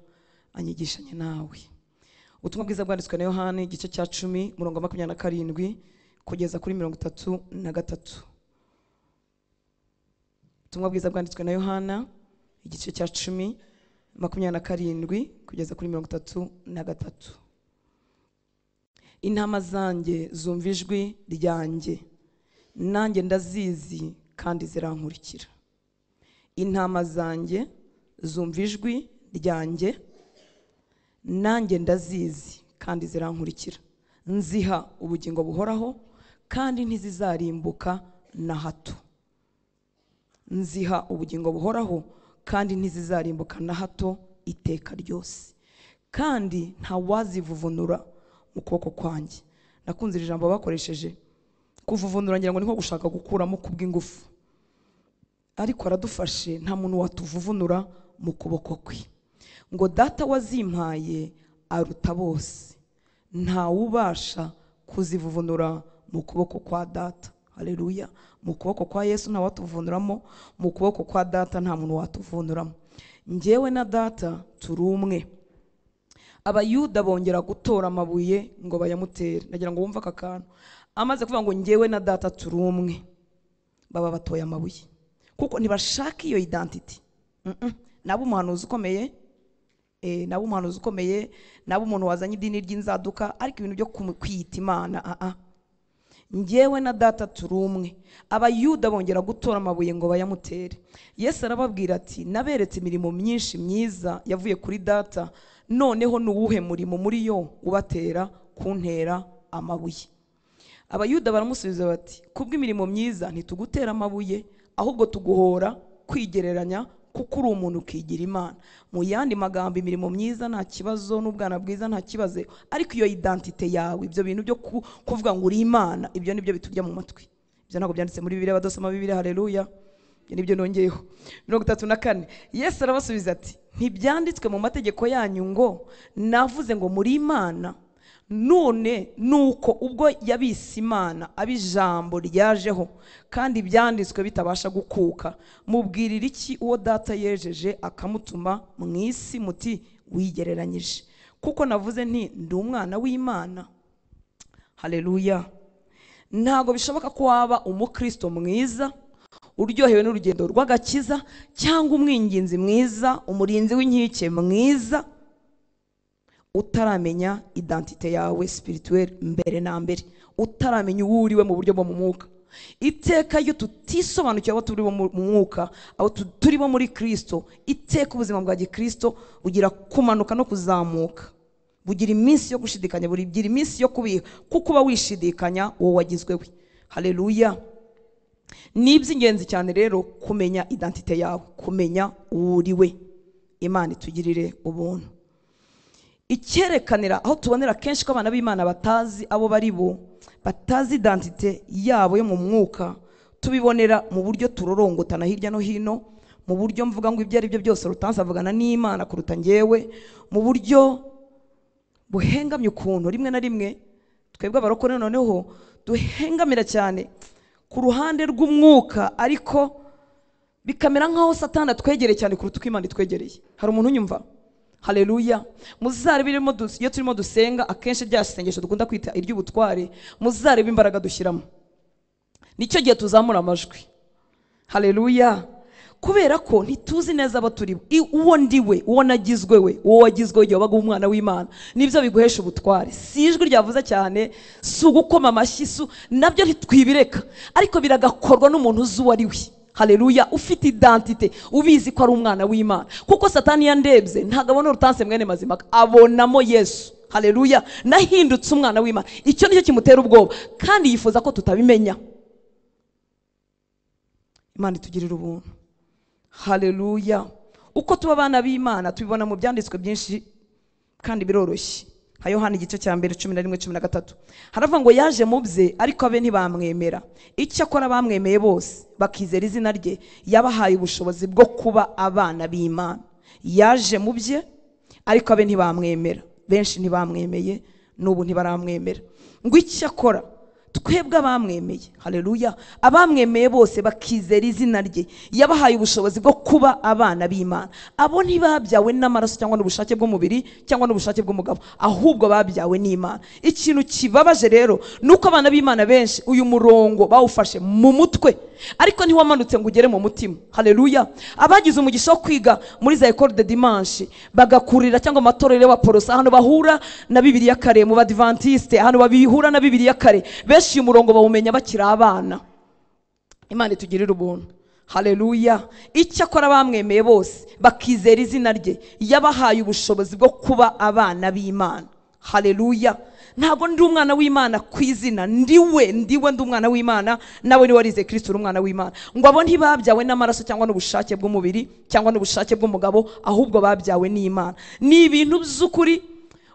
anyigishanye nawe. Ubutumwa bwiza bwanditswe na Yohani igice cya 10 umurongo wa 27 kugeza kuri 33. Ubutumwa bwiza bwanditswe na Yohana igice cya 10 27 kugeza kuri 33. Intama zanjye zumva ijwi ryanjye, nanjye ndazizi kandi zirankurikira. Intama zanjye zumva ijwi ryanjye, nanjye ndazizi kandi zirankurikira. Nziha ubugingo buhoraho kandi ntizizarimbuka na hato. Nziha ubugingo buhoraho kandi ntizizarimbuka na hato iteka ryose, kandi nta wazivuvunura mu kuboko kwanjye. Nakunze iri jambo bakoresheje, Kuvuvunura ngira ngo ni nko gushaka gukuramo kubw'ingufu, ariko aradufashe, nta muntu watuvuvunura mu kuboko kwe. Ngo data wazimpaye aruta bose, ntawubasha kuzivuvunura mu kuboko kwa data. Haleluya. Mu kuboko kwa Yesu nta watuvunuramo, mu kuboko kwa data nta muntu watuvunuramo. Njyewe na data turi umwe. Abayuda bongera gutora amabuye ngo bayamutere. Ndagira ngo wumve aka kantu. Amaze kuvuga ngo njyewe na data turi umwe, baba batoye amabuye, kuko ntibashaka iyo identity. Nabo umuhanuzi ukomeye, nabo umuhanuzi ukomeye, nabo umuntu wazanye idini ry'inzaduka, ariko ibintu byo kwiyita Imana, Njyewe na data turi umwe. Abayuda bongera gutora amabuye ngo bayamutere. Yesu arababwira ati naberetse imirimo myinshi myiza yavuye kuri data, noneho nuwuhe murimo muri yo ubatera kuntera amabuye? Abayuda baramusubiza bati kubw'imirimo myiza ntitugutera amabuye, ahubwo tuguhora kwigereranya kuko uri umuntu ukigira Imana. Mu yandi magambo, imirimo myiza nta kibazo, n'ubwana bwiza nta kibazo, ariko iyo identite yawe, ibyo bintu byo kuvuga ngo uri Imana, ibyo nibyo biturya mu matwi. Ibyo ntabwo byanditse muri Bibiliya, abadasoma Bibiliya, haleluya. Ibyo nibyo nongeyeho. 34. Yesu arabasubiza ati ntibyanditswe mu mategeko yanyu ngo navuze ngo muri Imana? None nuko ubwo yabise Imana abijambo ryajeho, kandi byanditswe bitabasha gukuka, mubwirira iki uwo data yejeje akamutuma mu isi muti wigereranyije? Kuko navuze nti ndi umwana w'Imana. Haleluya. Ntago bishoboka ko waba umukristo mwiza uryohewe n'urugendo rw'agakiza, cyangwa umwinginzi mwiza, umurinzi w'inkike mwiza, utaramenya identite yawe spirituelle mbere na mbere, utaramenya uwo uriwe mu buryo bwo mu mwuka. Iteka iyo tutisobanukiwe abo turi bo mu mwuka, abo turi bo muri Kristo, iteka ubuzima bwa gikristo bugira kumanuka no kuzamuka, bugira iminsi yo gushidikanya, bugira iminsi yo kubiha, kuko uba wishidikanya uwo wagizwe we. Haleluya. Ni iby'ingenzi cyane rero kumenya identite yawe, kumenya uwo uriwe. Imana itugirire ubuntu. Icyerekanira aho tubonera kenshi ko abana b'Imana batazi abo bari bo, batazi identite yabo yo mu mwuka, tubibonera mu buryo turorongotana hirya no hino, mu buryo mvuga ngo ibyo ari byo byose rutansi avugana n'Imana kuruta njyewe, mu buryo buhengamye ukuntu rimwe na rimwe twebwe abarokore noneho duhengamira cyane ku ruhande rw'umwuka, ariko bikamera nkaho Satani atwegereye cyane kuruta uko Imana itwegereye. Hari umuntu unyumva? Haleluya. Muzarebe iyo turimo dusenga, akenshi rya sengesho dukunda kwita iry'ubutware, muzarebe imbaraga dushyiramo. Nicyo gihe tuzamura amajwi. Haleluya. Kubera ko ntituzi neza abo turi, uwo ndiwe, uwo nagizwe we, uwo wagizwe igihe wabaga umwana w'Imana, nibyo biguhesha ubutware. Si ijwi ryavuze cyane, si ugukoma amashyi, nabyo ntitwibireka, ariko biragakorwa n'umuntu uzi uwo ari we. Haleluya. Ufite identite, ubizi ko ari umwana w'Imana. Kuko Satani yandebye ntabwo abona urutanse mwene mazima, abonamo Yesu. Haleluya. Nahindutse umwana w'Imana. Icyo nicyo kimutera ubwoba, kandi yifuza ko tutabimenya. Imana itugirira ubuntu. Haleluya. Uko tuba abana b'Imana tubibona mu byanditswe byinshi kandi biroroshye. Nka Yohana igice cya mbere 11-13 haravuga ngo yaje mu bye ariko abe ntibamwemera, icyakora bamwemeye bose bakizera izina rye, yabahaye ubushobozi bwo kuba abana b'Imana. Yaje mu bye ariko abe ntibamwemera, benshi ntibamwemeye, n'ubu ntibaramwemera. Ngo icyakora twebwe abamwemeye, haleluya, abamwemeye bose bakizera izina rye, yabahaye ubushobozi bwo kuba abana b'Imana. Abo ntibabyawe n'amaraso cyangwa n'ubushake bw'umubiri cyangwa n'ubushake bw'umugabo, ahubwo babyawe n'Imana. Ikintu kibabaje rero nuko abana b'Imana benshi uyu murongo bawufashe mu mutwe, ariko ntiwamanutse ngo ugere mu mutima. Haleluya. Abagize umugisha wo kwiga muri za école de dimanche, bagakurira cyangwa amatorero y'abaporosa, hano bahura na Bibiliya kare, mu badventiste hano babihura na Bibiliya kare, benshi uyu murongo bawumenya bakiri abana. Imana itugirire ubuntu. Haleluya. Icyakora bamwemeye bose bakizera izina rye, yabahaye ubushobozi bwo kuba abana b'Imana. Haleluya. Ntabwo ndi umwana w'Imana ku izina, ndiwe ndi umwana w'Imana, nawe ni warize Kristo uri umwana w'Imana. Ngo abo ntibabyawe n'amaraso cyangwa n'ubushake bw'umubiri cyangwa n'ubushake bw'umugabo, ahubwo babyawe n'Imana. Ni ibintu by'ukuri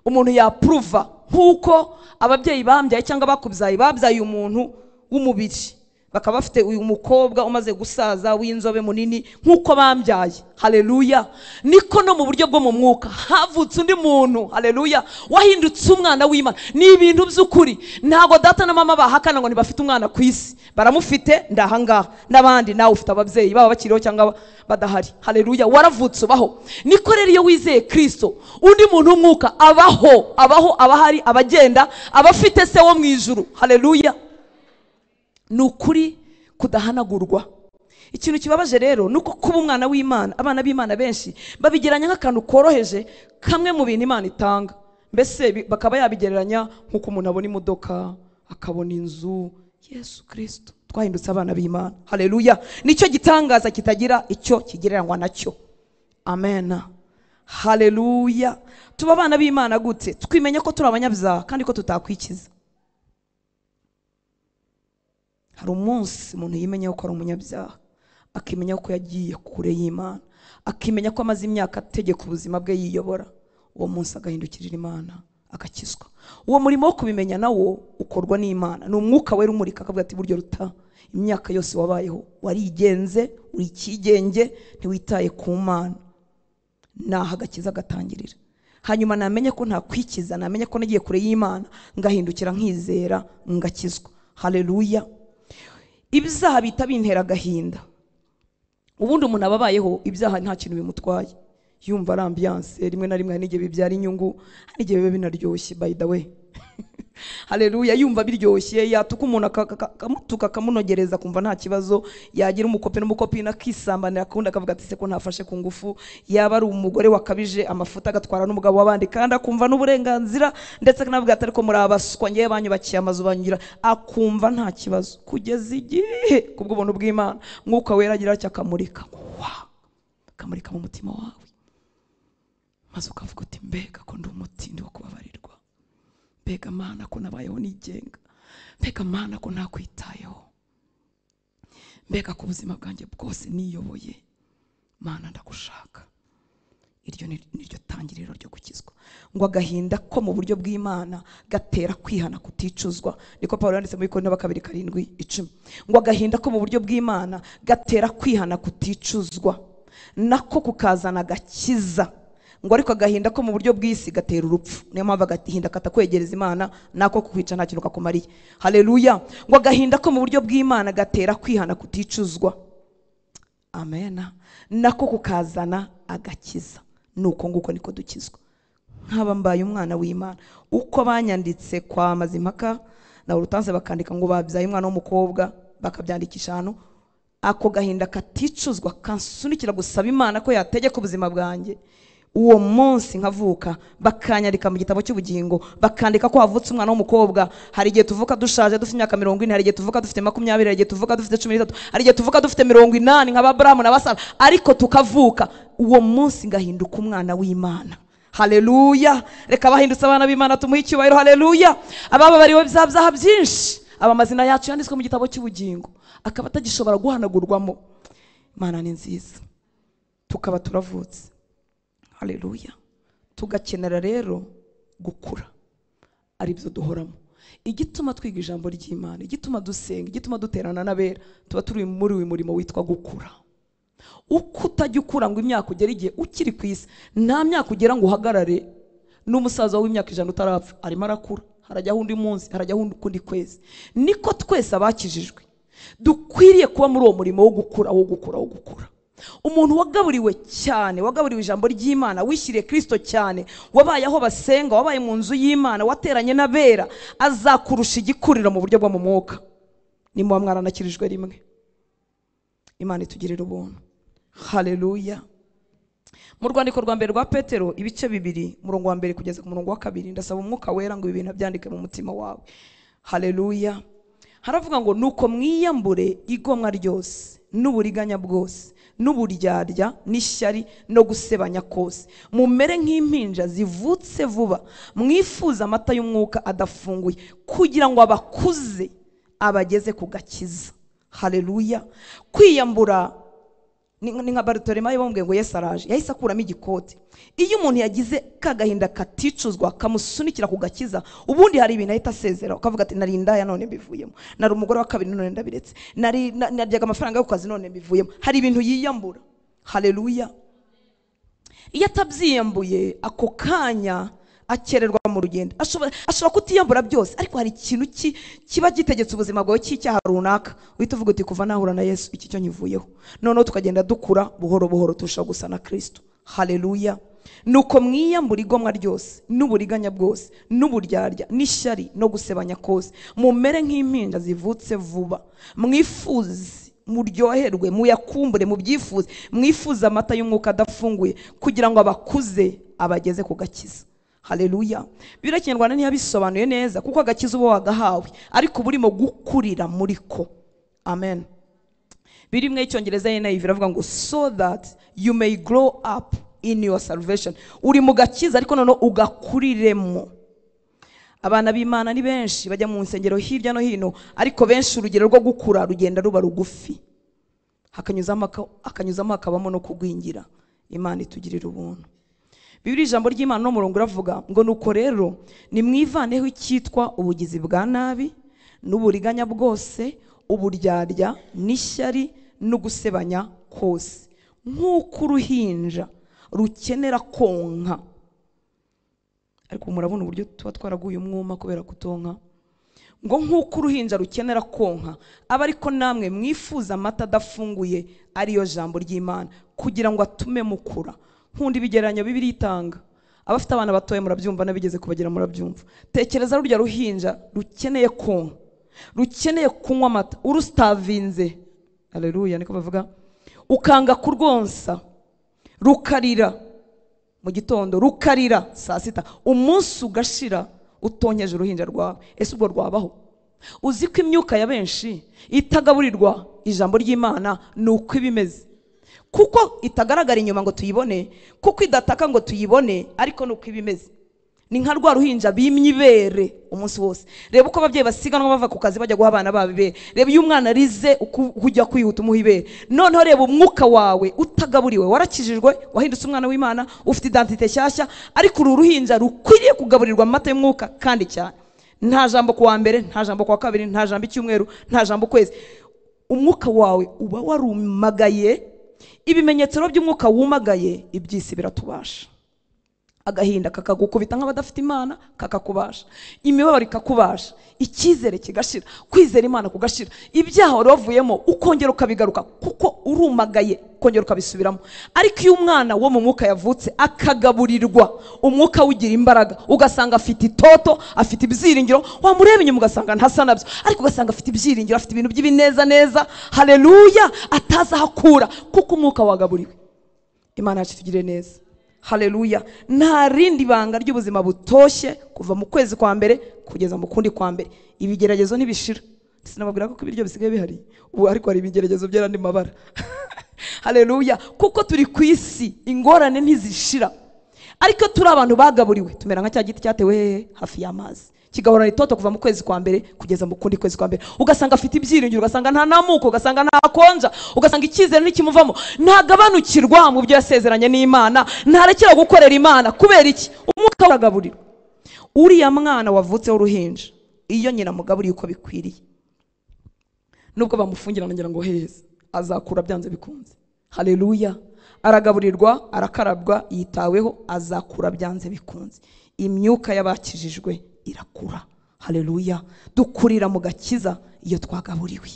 umuntu yapruva, nkuko ababyeyi bambyaye cyangwa bakubyaye babyaye umuntu w'umubiri, bakaba bafite uyu mukobwa umaze gusaza w'inzobe munini nk'uko bambyaye. Haleluya. Niko no mu buryo bwo mu mwuka havutse undi muntu, haleluya, wahindutse umwana w'Imana. Ni ibintu by'ukuri, ntabwo data na mama bahakana ngo ntibafite umwana ku isi, baramufite ndahangaha n'abandi, nawe ufite ababyeyi baba bakiriho cyangwa badahari. Haleluya, waravutse ubaho. Niko rero iyo wizeye Kristo, undi muntu w'umwuka abaho, abaho, abahari, abagenda, abafite se wo mu ijuru. Haleluya. Ni ukuri kudahanagurwa. Ikintu kibabaje rero nuko kuba umwana w'Imana, abana b'Imana benshi babigeranya nk'akantu koroheje kamwe mu bintu Imana itanga, mbese bakaba yabigereranya nk'uko umuntu abona imodoka, akabona inzu. Yesu Kristo, twahindutse abana b'Imana. Haleluya. Nicyo gitangaza kitagira icyo kigereranywa nacyo. Amen. Haleluya. Tuba abana b'Imana gute? Twimenya ko turi abanyabyaha kandi ko tutakwikiza. Hari umunsi umuntu yimenya ko ari umunyabyaha, akimenya ko yagiye kure y'Imana, akimenya ko amaze imyaka ategeka ubuzima bwe yiyobora, uwo munsi agahindukirira Imana agakizwa. Uwo murimo wo kubimenya nawo ukorwa n'Imana. Ni umwuka wera umurika akavuga ati buryo ruta imyaka yose wabayeho warigenze, uri ikigenge, ntiwitaye ku Mana. Naho agakiza gatangirira. Hanyuma namenye ko ntakwikiza, namenye ko nagiye kure y'Imana, ngahindukira nkizera ngakizwa. Haleluya. Ibyaha bita bintera agahinda. Ubundi umuntu ababayeho ibyaha nta kintu bimutwaye, yumva ari ambiance, rimwe na rimwe hari n'igihe bibyara inyungu, hari n'igihe biba binaryoshye, by the way. Haleluya, yumva biryoshye, yatuka umuntu akamutuka akamunogereza kumva nta kibazo, yagira umukope n'umukopina akisambanira akundi akavuga ati se ko ntafashe ku ngufu, yaba ari umugore wakabije amafuta agatwara n'umugabo w'abandi kandi akumva n'uburenganzira, ndetse akanavuga ati ariko muri abaswa ngewe banyubakiye amazu banyugira, akumva nta kibazo kugeza igihe kubw'ubuntu bw'Imana Mwuka wera agira atya akamurika, akamurika mu mutima wawe, maze ukavuga uti mbega ko ndi umutindi wo kubabarirwa, mbega Mana ko nabayeho nigenga, mbega Mana ko ntakwitayeho, mbega ko ubuzima bwanjye bwose niyoboye, Mana ndagushaka. Iryo niryo tangiriro ryo gukizwa. Ngo agahinda ko mu buryo bw'Imana gatera kwihana kuticuzwa. Niko Paulo yanditse muri Korinto 2:7-10. Ngo agahinda ko mu buryo bw'Imana gatera kwihana kuticuzwa, nako kukazana agakiza. Ngo ariko agahinda ko mu buryo bw'isi gatera urupfu. Niyo mpamvu agahinda katakwegereza Imana nako kukwica nta kintu kakumariye. Haleluya. Ngo agahinda ko mu buryo bw'Imana gatera kwihana kuticuzwa, amen, nako kukazana agakiza. Nuko nguko niko dukizwa. Nkaba mbaye umwana w'Imana. Uko banyanditse kwa Mazimpaka na Urutanse bakandika ngo babyaye umwana w'umukobwa, bakabyandikisha hano, ako gahinda katicuzwa kansunikira gusaba Imana ko yategeka ubuzima bwanjye. Uwo munsi nkavuka bakanyandika mu gitabo cy'ubugingo, bakandika ko havutse umwana w'umukobwa. Hari igihe tuvuka dushaje dufite imyaka 40, hari igihe tuvuka dufite 20, hari igihe tuvuka dufite 13, hari igihe tuvuka dufite 80 nka Abrahamu na Sara, ariko tukavuka. Uwo munsi ngahinduka umwana w'Imana. Haleluya. Reka bahindutse abana b'Imana tumuhe icyubahiro. Haleluya. Abababariwe byaha byinshi, aba amazina yacu yanditswe mu gitabo cy'ubugingo, akaba atagishobora guhanagurwamo. Imana ni nziza. Tukaba turavutse. Haleluya. Tugakenera rero gukura, aribyo duhoramo. Igituma twiga ijambo ry'Imana, igituma dusenga, igituma duterana n'abera, tuba turi muri uyu murimo witwa gukura. Uko utajya ukura ngo imyaka ugera igihe ukiri ku isi, nta myaka ugera ngo uhagarare. N'umusaza w'imyaka 100 utarapfa arimo arakura, harajyaho undi munsi, harajyaho ukundi kwezi. Niko twese abakijijwe dukwiriye kuba muri uwo murimo wo gukura, wo gukura, wo gukura. Umuntu wagaburiwe cyane, wagaburiwe ijambo ry'Imana, wishyiriye Kristo cyane, wabaye aho basenga, wabaye mu nzu y'Imana, wateranye n'abera, azakurusha igikuriro mu buryo bwo mu mwuka. Nimuba mwaranakirijwe rimwe. Imana itugirira ubuntu. Haleluya. Mu rwandiko rwa mbere rwa Petero ibice 2 umurongo wa 1 kugeza ku murongo wa 2, ndasaba umwuka wera ngo ibi bintu byandike mu mutima wawe. Haleluya. Haravuga ngo nuko mwiyambure igomwa ryose n'uburiganya bwose n'uburyarya n'ishyari no gusebanya kose, mumere nk'impinja zivutse vuba, mwifuza amata y'umwuka adafunguye, kugira ngo abakuze abageze ku gakiza. Haleluya. Kwiyambura Ni nka Barutolemayo bamubwiye ngo Yesu araje, yahise akuramo igikote. Iyo umuntu yagize kagahinda katicuzwa kamusunikira ku gakiza, ubundi hari ibintu ahita asezera, ukavuga ati nari indaya none mbivuyemo, nari umugore wa kabiri none ndabiretse, nari naryaga amafaranga yo ku kazi none mbivuyemo. Hari ibintu yiyambura. Haleluya. Iyo atabyiyambuye ako kanya akererwa mu rugendo. Ashobora kutiyambura byose, ariko hari ikintu kiba gitegetse ubuzima bwawe cy'icyaha runaka, uhita uvuga uti kuva nahura na Yesu iki cyo nkivuyeho. Noneho tukagenda dukura buhoro buhoro turushaho gusa na Kristo. Haleluya. Nuko mwiyambura igomwa ryose n'uburiganya bwose n'uburyarya n'ishyari no gusebanya kose, mumere nk'impinja zivutse vuba, mwifuze muryoherwe, muyakumbure, mubyifuze, mwifuze amata y'umwuka adafunguye, kugira ngo abakuze abageze ku gakiza. Haleluya. Bibiliya Kinyarwanda ntiyabisobanuye neza, kuko agakiza uba wagahawe, ariko uba urimo gukurira muri ko. Amen. Biri mu Icyongereza NIV iravuga ngo so that you may grow up in your salvation. Uri mu gakiza ariko noneho ugakuriremo. Abana b'Imana ni benshi bajya mu nsengero hirya no hino, ariko benshi urugero rwo gukura rugenda ruba rugufi, hakanyuzamo hakabamo no kugwingira. Imana itugirira ubuntu. Bibiliya ijambo ry'Imana no murongo uravuga ngo nuko rero nimwivaneho icyitwa ubugizi bwa nabi n'uburiganya bwose, uburyarya n'ishyari no gusebanya kose, nk'uko uruhinja rukenera konka. Ariko murabona uburyo tuba twaraguye umwuma kubera kutonka. Ngo nk'uko uruhinja rukenera konka, aba ariko namwe mwifuza amata adafunguye, ariyo jambo ry'Imana, kugira ngo atume mukura. Nkunda ibigereranyo Bibiliya itanga. Abafite abana batoya murabyumva, n'abigeze kubagira murabyumva. Tekereza rurya ruhinja rukeneye konka, rukeneye kunywa amata, urustavinze, haleluya niko bavuga, ukanga kurwonsa, rukarira mu gitondo, rukarira saa sita, umunsi ugashira utonkeje uruhinja rwawe. Ese ubwo rwabaho? Uzi ko imyuka ya benshi itagaburirwa ijambo ry'Imana ni uko ibimeze, kuko itagaragara inyuma ngo tuyibone, kuko idataka ngo tuyibone, ariko ni uko ibimeze. Ni nka rwa ruhinja bimye ibere umunsi wose. Reba uko ababyeyi basiganwa bava ku kazi bajya guha abana babo ibere. Reba iyo umwana arize uko ujya kwihuta umuha ibere. Noneho reba umwuka wawe utagaburiwe, warakijijwe, wahindutse umwana w'Imana, ufite identite nshyashya, ariko uru ruhinja rukwiriye kugaburirwa amata y'umwuka kandi cyane. Nta jambo ku wa mbere, nta jambo ku wa kabiri, nta jambo icyumweru, nta jambo ukwezi. Umwuka wawe uba warumagaye. Ibimenyetso by'umwuka wumagaye, iby'isi biratubasha. Agahinda kakagukubita nk'abadafite Imana, kakakubasha. Imibabaro ikakubasha, icyizere kigashira, kwizera Imana kugashira, ibyaha wari wavuyemo ukongera ukabigaruka kuko urumagaye, ukongera ukabisubiramo. Ariko iyo umwana wo mu mwuka yavutse akagaburirwa, umwuka ugira imbaraga, ugasanga afite itoto, afite ibyiringiro, wamureba inyuma ugasanga ntasa nabyo, ariko ugasanga afite ibyiringiro, afite ibintu by'ibineza neza. Haleluya, atazi aho akura kuko umwuka wagaburiwe. Imana yacu itugirire neza. Haleluya. Nta rindi banga ry'ubuzima butoshye kuva mu kwezi kwa mbere kugeza mu kundi kwa mbere. Ibigeragezo ntibishira. Sinababwira ko ibiryo bisigaye bihari ubu, ariko hari ibigeragezo by'andi mabara. Haleluya. Kuko turi ku isi, ingorane ntizishira. Ariko turi abantu bagaburiwe, tumera nka cya giti cyatewe hafi y'amazi, kigahorana itoto kuva mu kwezi kwa mbere kugeza mu kundi kwezi kwa mbere. Ugasanga afite ibyiringiro, ugasanga nta namuko, ugasanga nta konja, ugasanga icyizere ntikimuvamo, ntagabanukirwa mu byo yasezeranye n'Imana, ntarekera gukorera Imana. Kubera iki? Umwuka uragaburirwa. Uriya mwana wavutse w'uruhinja, iyo nyina mugaburiye uko bikwiriye, nubwo bamufungirana ngira ngo heza, azakura byanze bikunze. Haleluya. Aragaburirwa, arakarabwa, yitaweho, azakura byanze bikunze. Imyuka y'abakijijwe irakura. Haleluya. Dukurira mu gakiza iyo twagaburiwe.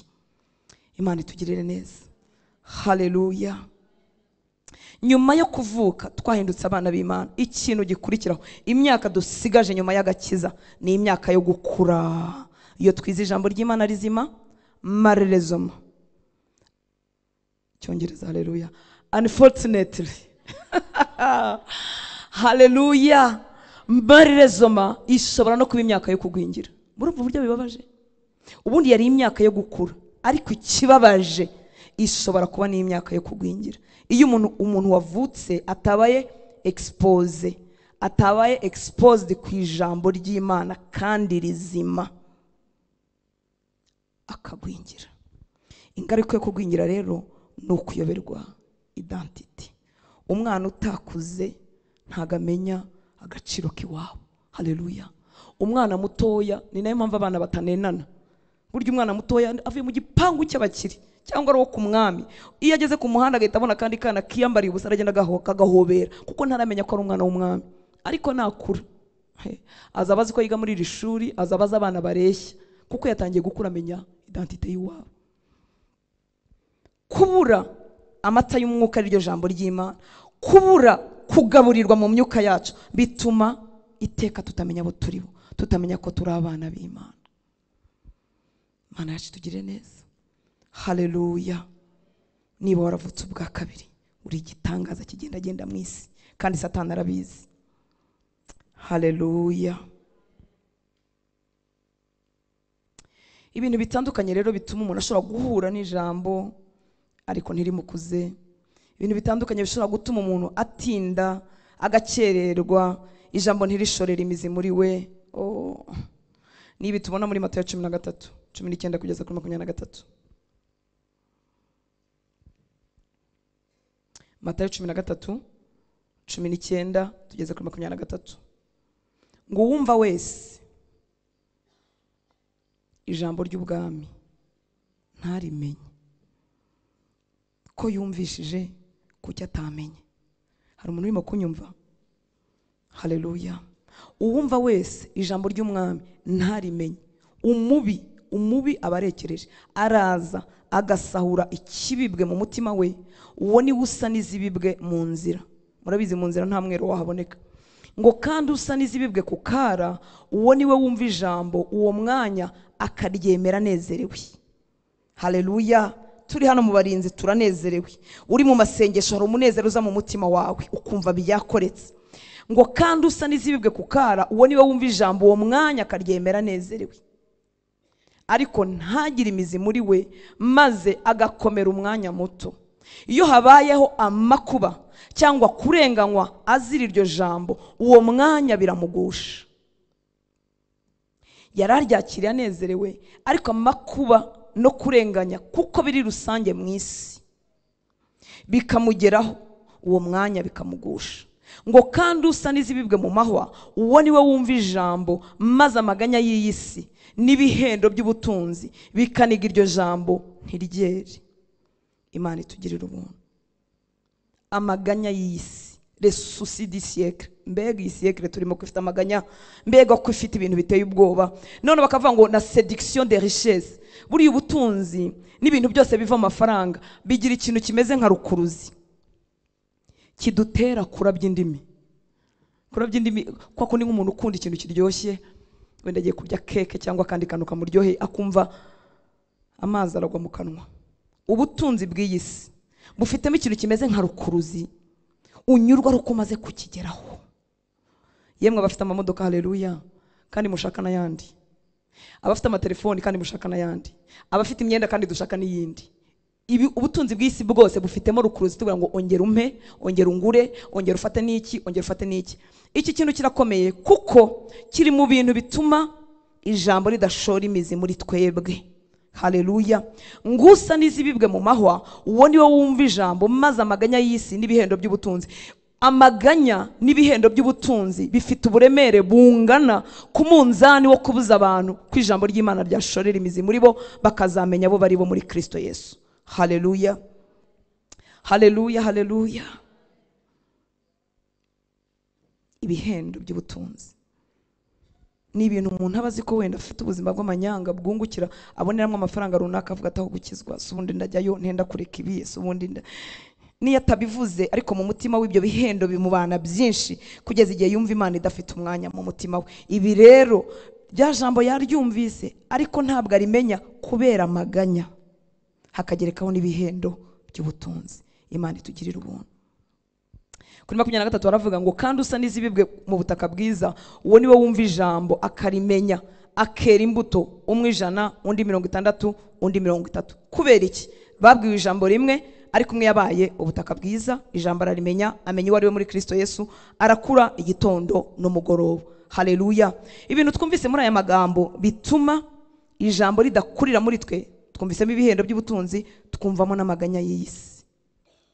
Imana itugirire neza. Haleluya. Nyuma yo kuvuka twahindutse abana b'Imana. Ikintu gikurikiraho, imyaka dusigaje nyuma y'agakiza ni imyaka yo gukura. Iyo twize ijambo ry'Imana rizima, marerezoma, Cyongereza, haleluya, unfortunately, haleluya, marerezoma ishobora no kuba imyaka yo kugwingira. Murumva uburyo bibabaje? Ubundi yari imyaka yo gukura, ariko ikibabaje ishobora kuba n'imyaka yo kugwingira. Iyo umuntu wavutse atabaye expose, atabaye exposed ku ijambo ry'Imana kandi rizima, akagwingira. Ingaruka yo kugwingira rero ni ukuyoberwa Identity. Umwana utakuze ntago amenya agaciro k'iwabo. Haleluya. Umwana mutoya, ni nayo mpamvu abana batanenana. Burya umwana mutoya avuye mu gipangu cy'abakire cyangwa ari uwo ku mwami, iyo ageze ku muhanda agahita abona kandi kana kiyambariye ubusa, aragenda kagahobera kuko ntaramenya ko ari umwana w'umwami. Ariko nakura azaba azi ko yiga muri iri shuri, azaba azi abana bareshya, kuko yatangiye gukura amenya identite y'iwabo. Kubura amata y'umwuka, ariryo jambo ry'Imana, kubura kugaburirwa mu myuka yacu, bituma iteka tutamenya abo turi bo, tutamenya ko turi abana b'Imana. Imana yacu tugire neza. Haleluya. Niba waravutse ubwa kabiri, uri igitangaza kigendagenda mu isi, kandi Satani arabizi. Haleluya. Ibintu bitandukanye rero bituma umuntu ashobora guhura n'ijambo ariko ntirimukuze. Ibintu bitandukanye bishobora gutuma umuntu atinda, agakererwa, ijambo ntirishorere imizi muri we. Oh. Nibi tubona muri Matayo 13, 19 kugeza kuri 23. Matayo 13, 19 tugeze kuri 23. Ngo uwumva wese ijambo ry'ubwami ntarimenye, ko yumvishije kuki atamenye. Hari umuntu urimo kunyumva? Haleluya. Uwumva wese ijambo ry'umwami ntarimenye, umubi abarekereje, araza agasahura ikibibwe mu mutima we, uwo ni usa n'izibibwe mu nzira. Murabizi mu nzira nta mwero wahaboneka. Ngo kandi usa n'izibibwe ku kara, uwo ni we wumva ijambo uwo mwanya akaryemera anezerewe. Haleluya. Turi hano mu barinzi turanezerewe. Uri mu masengesho hari umunezero uza mu mutima wawe ukumva byakoretse. Ngo kandi usa n'izibibwe ku kara, uwo ni we wumva ijambo uwo mwanya akaryemera anezerewe, ariko ntagire imizi muri we, maze agakomera umwanya muto. Iyo habayeho amakuba cyangwa kurenganywa azira iryo jambo, uwo mwanya biramugusha. Yararyakiriye anezerewe, ariko amakuba no kurenganya kuko biri rusange mu isi bikamugeraho, uwo mwanya bikamugusha. Ngo kandi usa n'izibibwe mu mahwa, uwo ni we wumva ijambo maze amaganya y'iyi si n'ibihendo by'ubutunzi bikaniga iryo jambo ntiryere. Imana itugirira ubuntu. Amaganya y'iyi si, les soucis du siècle. Mbega iyi siècle turimo ko ifite amaganya, mbega ko ifite ibintu biteye ubwoba. None bakavuga ngo na séduction des richesses. Buriya ubutunzi n'ibintu byose biva mu mafaranga bigira ikintu kimeze nka rukuruzi kidutera kurabya indimi. Kurabya indimi kwa kundi nk'umuntu ukunda ikintu kiryoshye, wenda agiye kurya keke cyangwa akandi kantu kamuryoheye, akumva amazi aragwa mu kanwa. Ubutunzi bw'iyi si bufitemo ikintu kimeze nka rukuruzi, unyurwa ari uko umaze kukigeraho. Yemwe abafite amamodoka, haleluya, kandi mushaka n'ayandi. Abafite amatelefoni kandi mushaka n'ayandi. Abafite imyenda kandi dushaka n'iyindi. Ibi ubutunzi bw'isi bwose bufitemo rukuruzi, tuvuga ngo ongera umpe, ongera ungure, ongera ufate n'iki, ongera ufate n'iki. Iki kintu kirakomeye kuko kiri mu bintu bituma ijambo ridashora imizi muri twebwe. Haleluya. Ngusa n'izibibwe mu mahwa, uwo ni we wumva ijambo maze amaganya y'isi n'ibihendo by'ubutunzi. Amaganya n'ibihendo by'ubutunzi bifite uburemere bungana ku munzani wo kubuza abantu ko ijambo ry'Imana ryashorera imizi muri bo, bakazamenya bo bari bo muri Kristo Yesu. Haleluya. Haleluya, haleluya. Ibihendo by'ubutunzi ni ibintu umuntu aba azi ko wenda afite ubuzima bw'amanyanga bwungukira, aboneramo amafaranga runaka, avuga ataho gukizwa, si ubundi ndajyayo ntenda kureka ibi, si ubundi niyo atabivuze, ariko mu mutima w'ibyo bihendo bimubana byinshi kugeza igihe yumva Imana idafite umwanya mu mutima we. Ibi rero rya jambo yaryumvise ariko ntabwo arimenya kubera amaganya, hakagerekaho n'ibihendo by'ubutunzi. Imana itugirira ubuntu. Kuri 23 baravuga ngo kandi usa n'izibibwe mu butaka bwiza, uwo ni we wumva ijambo akarimenya, akera imbuto, umwe 100, undi 60, undi 30. Kubera iki? Babwiwe ijambo rimwe, ariko umwe yabaye ubutaka bwiza, ijambo ararimenya, amenya uwo ari we muri Kristo Yesu, arakura igitondo n'umugoroba. Haleluya. Ibintu twumvise muri aya magambo bituma ijambo ridakurira muri twe, twumvisemo ibihendo by'ubutunzi, twumvamo n'amaganya y'iyi si.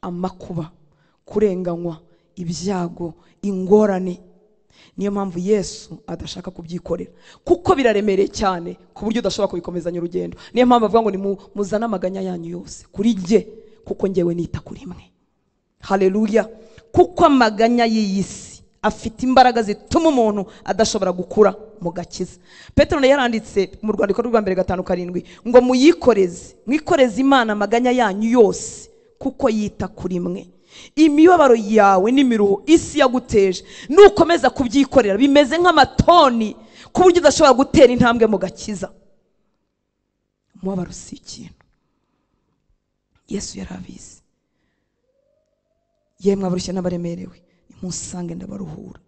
Amakuba, kurenganywa, ibyago, ingorane. Niyo mpamvu Yesu adashaka kubyikorera, kuko biraremereye cyane ku buryo udashobora kubikomezanya urugendo. Niyo mpamvu avuga ngo nimuzane amaganya yanyu yose kuri jye, kuko njyewe nita kuri mwe. Haleluya. Kuko amaganya y'iyi si afite imbaraga zituma umuntu adashobora gukura mu gakiza. Petero yaranditse mu rwandiko rwa mbere 5:7 ngo muyikoreze, mwikoreze Imana amaganya yanyu yose, kuko yita kuri mwe. Imibabaro yawe n'imiruho isi yaguteje, nukomeza kubyikorera bimeze nk'amatoni ku buryo udashobora gutera intambwe mu gakiza. Umubabaro si ikintu. Yesu yarabizi. Yemwe abarushye n'abaremerewe, nimusange ndabaruhura.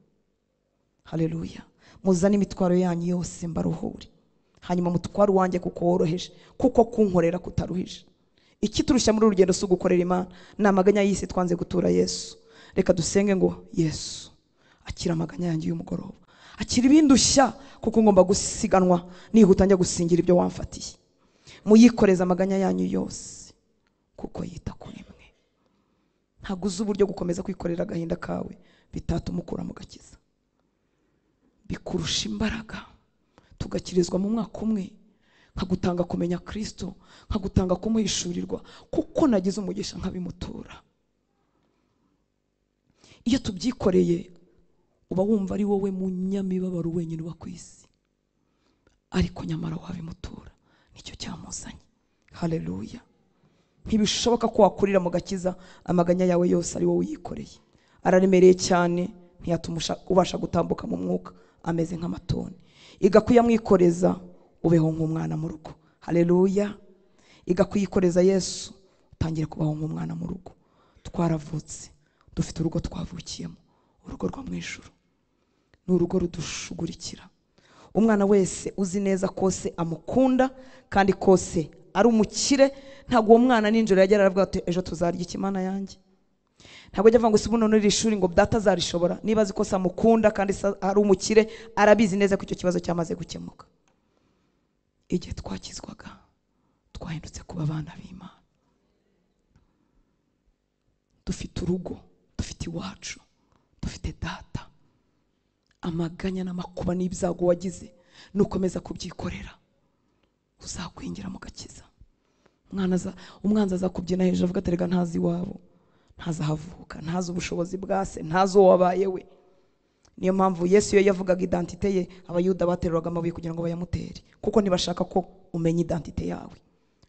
Haleluya. Muzane imitwaro yanyu yose mbaruhure, hanyuma mutware uwanjye kuko woroheje, kuko kunkorera kutaruhije. Ikiturushya muri urugendo si ugukorera Imana, ni amaganya y'isi twanze gutura Yesu. Reka dusenge ngo Yesu akira amaganya yanjye y'umugoroba, akira ibindushya, kuko ngomba gusiganwa nihuta njya gusingira ibyo wamfatiye. Muyikoreze amaganya yanyu yose, kuko yita kuri mwe. Ntabwo uzi uburyo gukomeza kwikorera agahinda kawe bitatuma ukura mu gakiza. Bikurusha imbaraga. Tugakirizwa mu mwaka umwe, nkagutanga kumenya Kristo, nkagutanga kumuhishurirwa, kuko nagize umugisha nkabimutura. Iyo tubyikoreye uba wumva ari wowe munyamibabaro wenyine uba ku isi, ariko nyamara wabimutura, nicyo cyamuzanye. Haleluya. Ntibishoboka ko wakurira mu gakiza amaganya yawe yose ari wowe uyikoreye. Araremereye cyane, ntiyatuma ubasha gutambuka mu mwuka, ameze nk'amatoni. Iga kuyamwikoreza, ubeho nk'umwana mu rugo. Haleluya. Iga kuyikoreza Yesu, utangire kubaho nk'umwana mu rugo. Twaravutse, dufite urugo twavukiyemo, urugo rwo mu ijuru. Ni urugo rudushugurikira. Umwana wese uzi neza kose amukunda kandi kose ari umukire, ntabwo uwo mwana ninjoro yagera aravuga ati ejo tuzarya iki Mana yanjye. Ntabwo ajya avuga ngo si buno nuri ishuri ngo data azarishobora. Niba azi ko se amukunda kandi ari umukire, arabizi neza ko icyo kibazo cyamaze gukemuka. Igihe twakizwaga twahindutse kuba abana b'Imana. Dufite urugo, dufite iwacu, dufite data. Amaganya n'amakuba n'ibyago wagize, nukomeza kubyikorera uzakwingira mu gakiza. Umwanzi azakubyina hejuru avuga ati rega ntazi iwabo, ntazi ahavuka, ntazi ubushobozi bwa se, ntazi uwo wabaye we. Niyo mpamvu Yesu iyo yavugaga identite ye, Abayuda bateruraga amabuye kugira ngo bayamutere, kuko ntibashaka ko umenya identite yawe.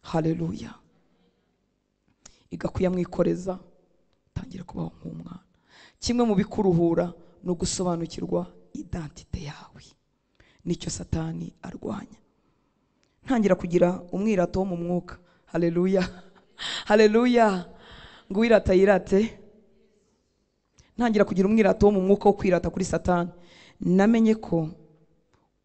Haleluya. Iga kuyamwikoreza, tangira kubaho nk'umwana. Kimwe mu bikuruhura no gusobanukirwa identite yawe, nicyo Satani arwanya. Ntangira kugira umwirato wo mu mwuka. Haleluya. Haleluya. Ngo wirata yirate. Ntangira kugira umwirato wo mu mwuka wo kwirata kuri Satani. Namenye ko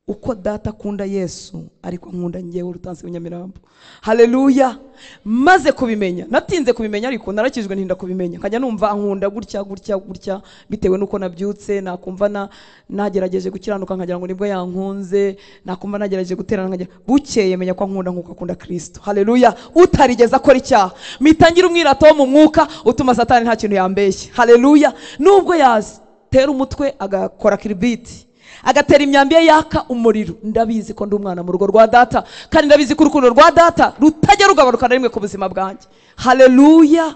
uko data akunda Yesu ariko nkunda njyewe Urutansi w'Inyamirambo. Haleluya. Maze kubimenya, natinze kubimenya ariko narakijwe ntinda kubimenya. Nkajya numva ankunda gutya gutya gutya bitewe nuko nabyutse, nakumva nagerageje gukiranuka nkagira ngo nibwo yankunze, nakumva nagerageje guterana nkagira bukeye menya ko ankunda nkuko akunda Kristo. Haleluya. Utarigeze akora icyaha, mitangira umwirato wo mu mwuka utuma Satani nta kintu yambeshye. Haleluya. Nubwo yazitera umutwe agakora kiribiti, agatera imyambi ye yaka umuriro, ndabizi ko ndi umwana mu rugo rwa data, kandi ndabizi ko urukundo rwa data rutajya rugabanuka na rimwe ku buzima bwanjye. Haleluya.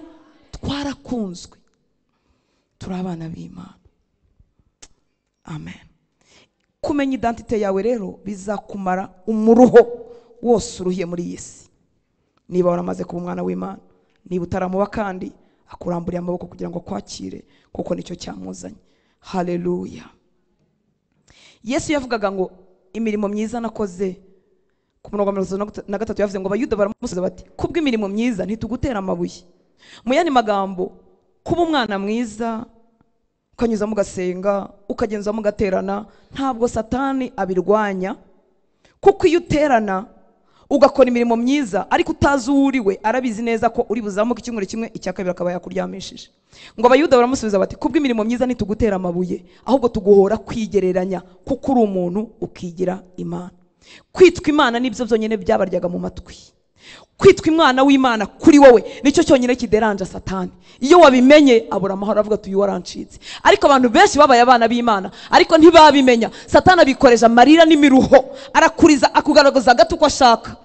Twarakunzwe, turi abana b'Imana. Amen. Kumenya identite yawe rero bizakumara umuruho wose uruhiye muri iyi si. Niba waramaze kuba umwana w'Imana, niba utaramuba kandi akuramburiye amaboko kugira ngo akwakire, kuko nicyo cyamuzanye. Haleluya. Yesu yavugaga ngo imirimo myiza nakoze. Ku murongo wa 33 yavuze ngo Abayuda baramusubiza bati kubw'imirimo myiza ntitugutera amabuye. Mu yandi magambo, kuba umwana mwiza ukanyuzamo ugasenga, ukagenzamo ugaterana, ntabwo Satani abirwanya, kuko iyo uterana ugakora imirimo myiza ariko utazi uwo uri we, arabizi neza ko uri buzamuke icyumweru kimwe, icya kabiri akaba yakuryamishije. Ngo Abayuda baramusubiza bati kubw'imirimo myiza ntitugutera amabuye, ahubwo tuguhora kwigereranya, kuko uri umuntu ukigira Imana. Kwitwa Imana nibyo byonyine byabaryaga mu matwi. Kwitwa umwana w'Imana kuri wowe nicyo cyonyine kideranja Satani. Iyo wabimenye abura amahoro, avuga ati uyu warancitse. Ariko abantu benshi babaye abana b'Imana ariko ntibabimenya. Satani abikoresha amarira n'imiruho, arakuriza akugaragaza gato uko ashaka.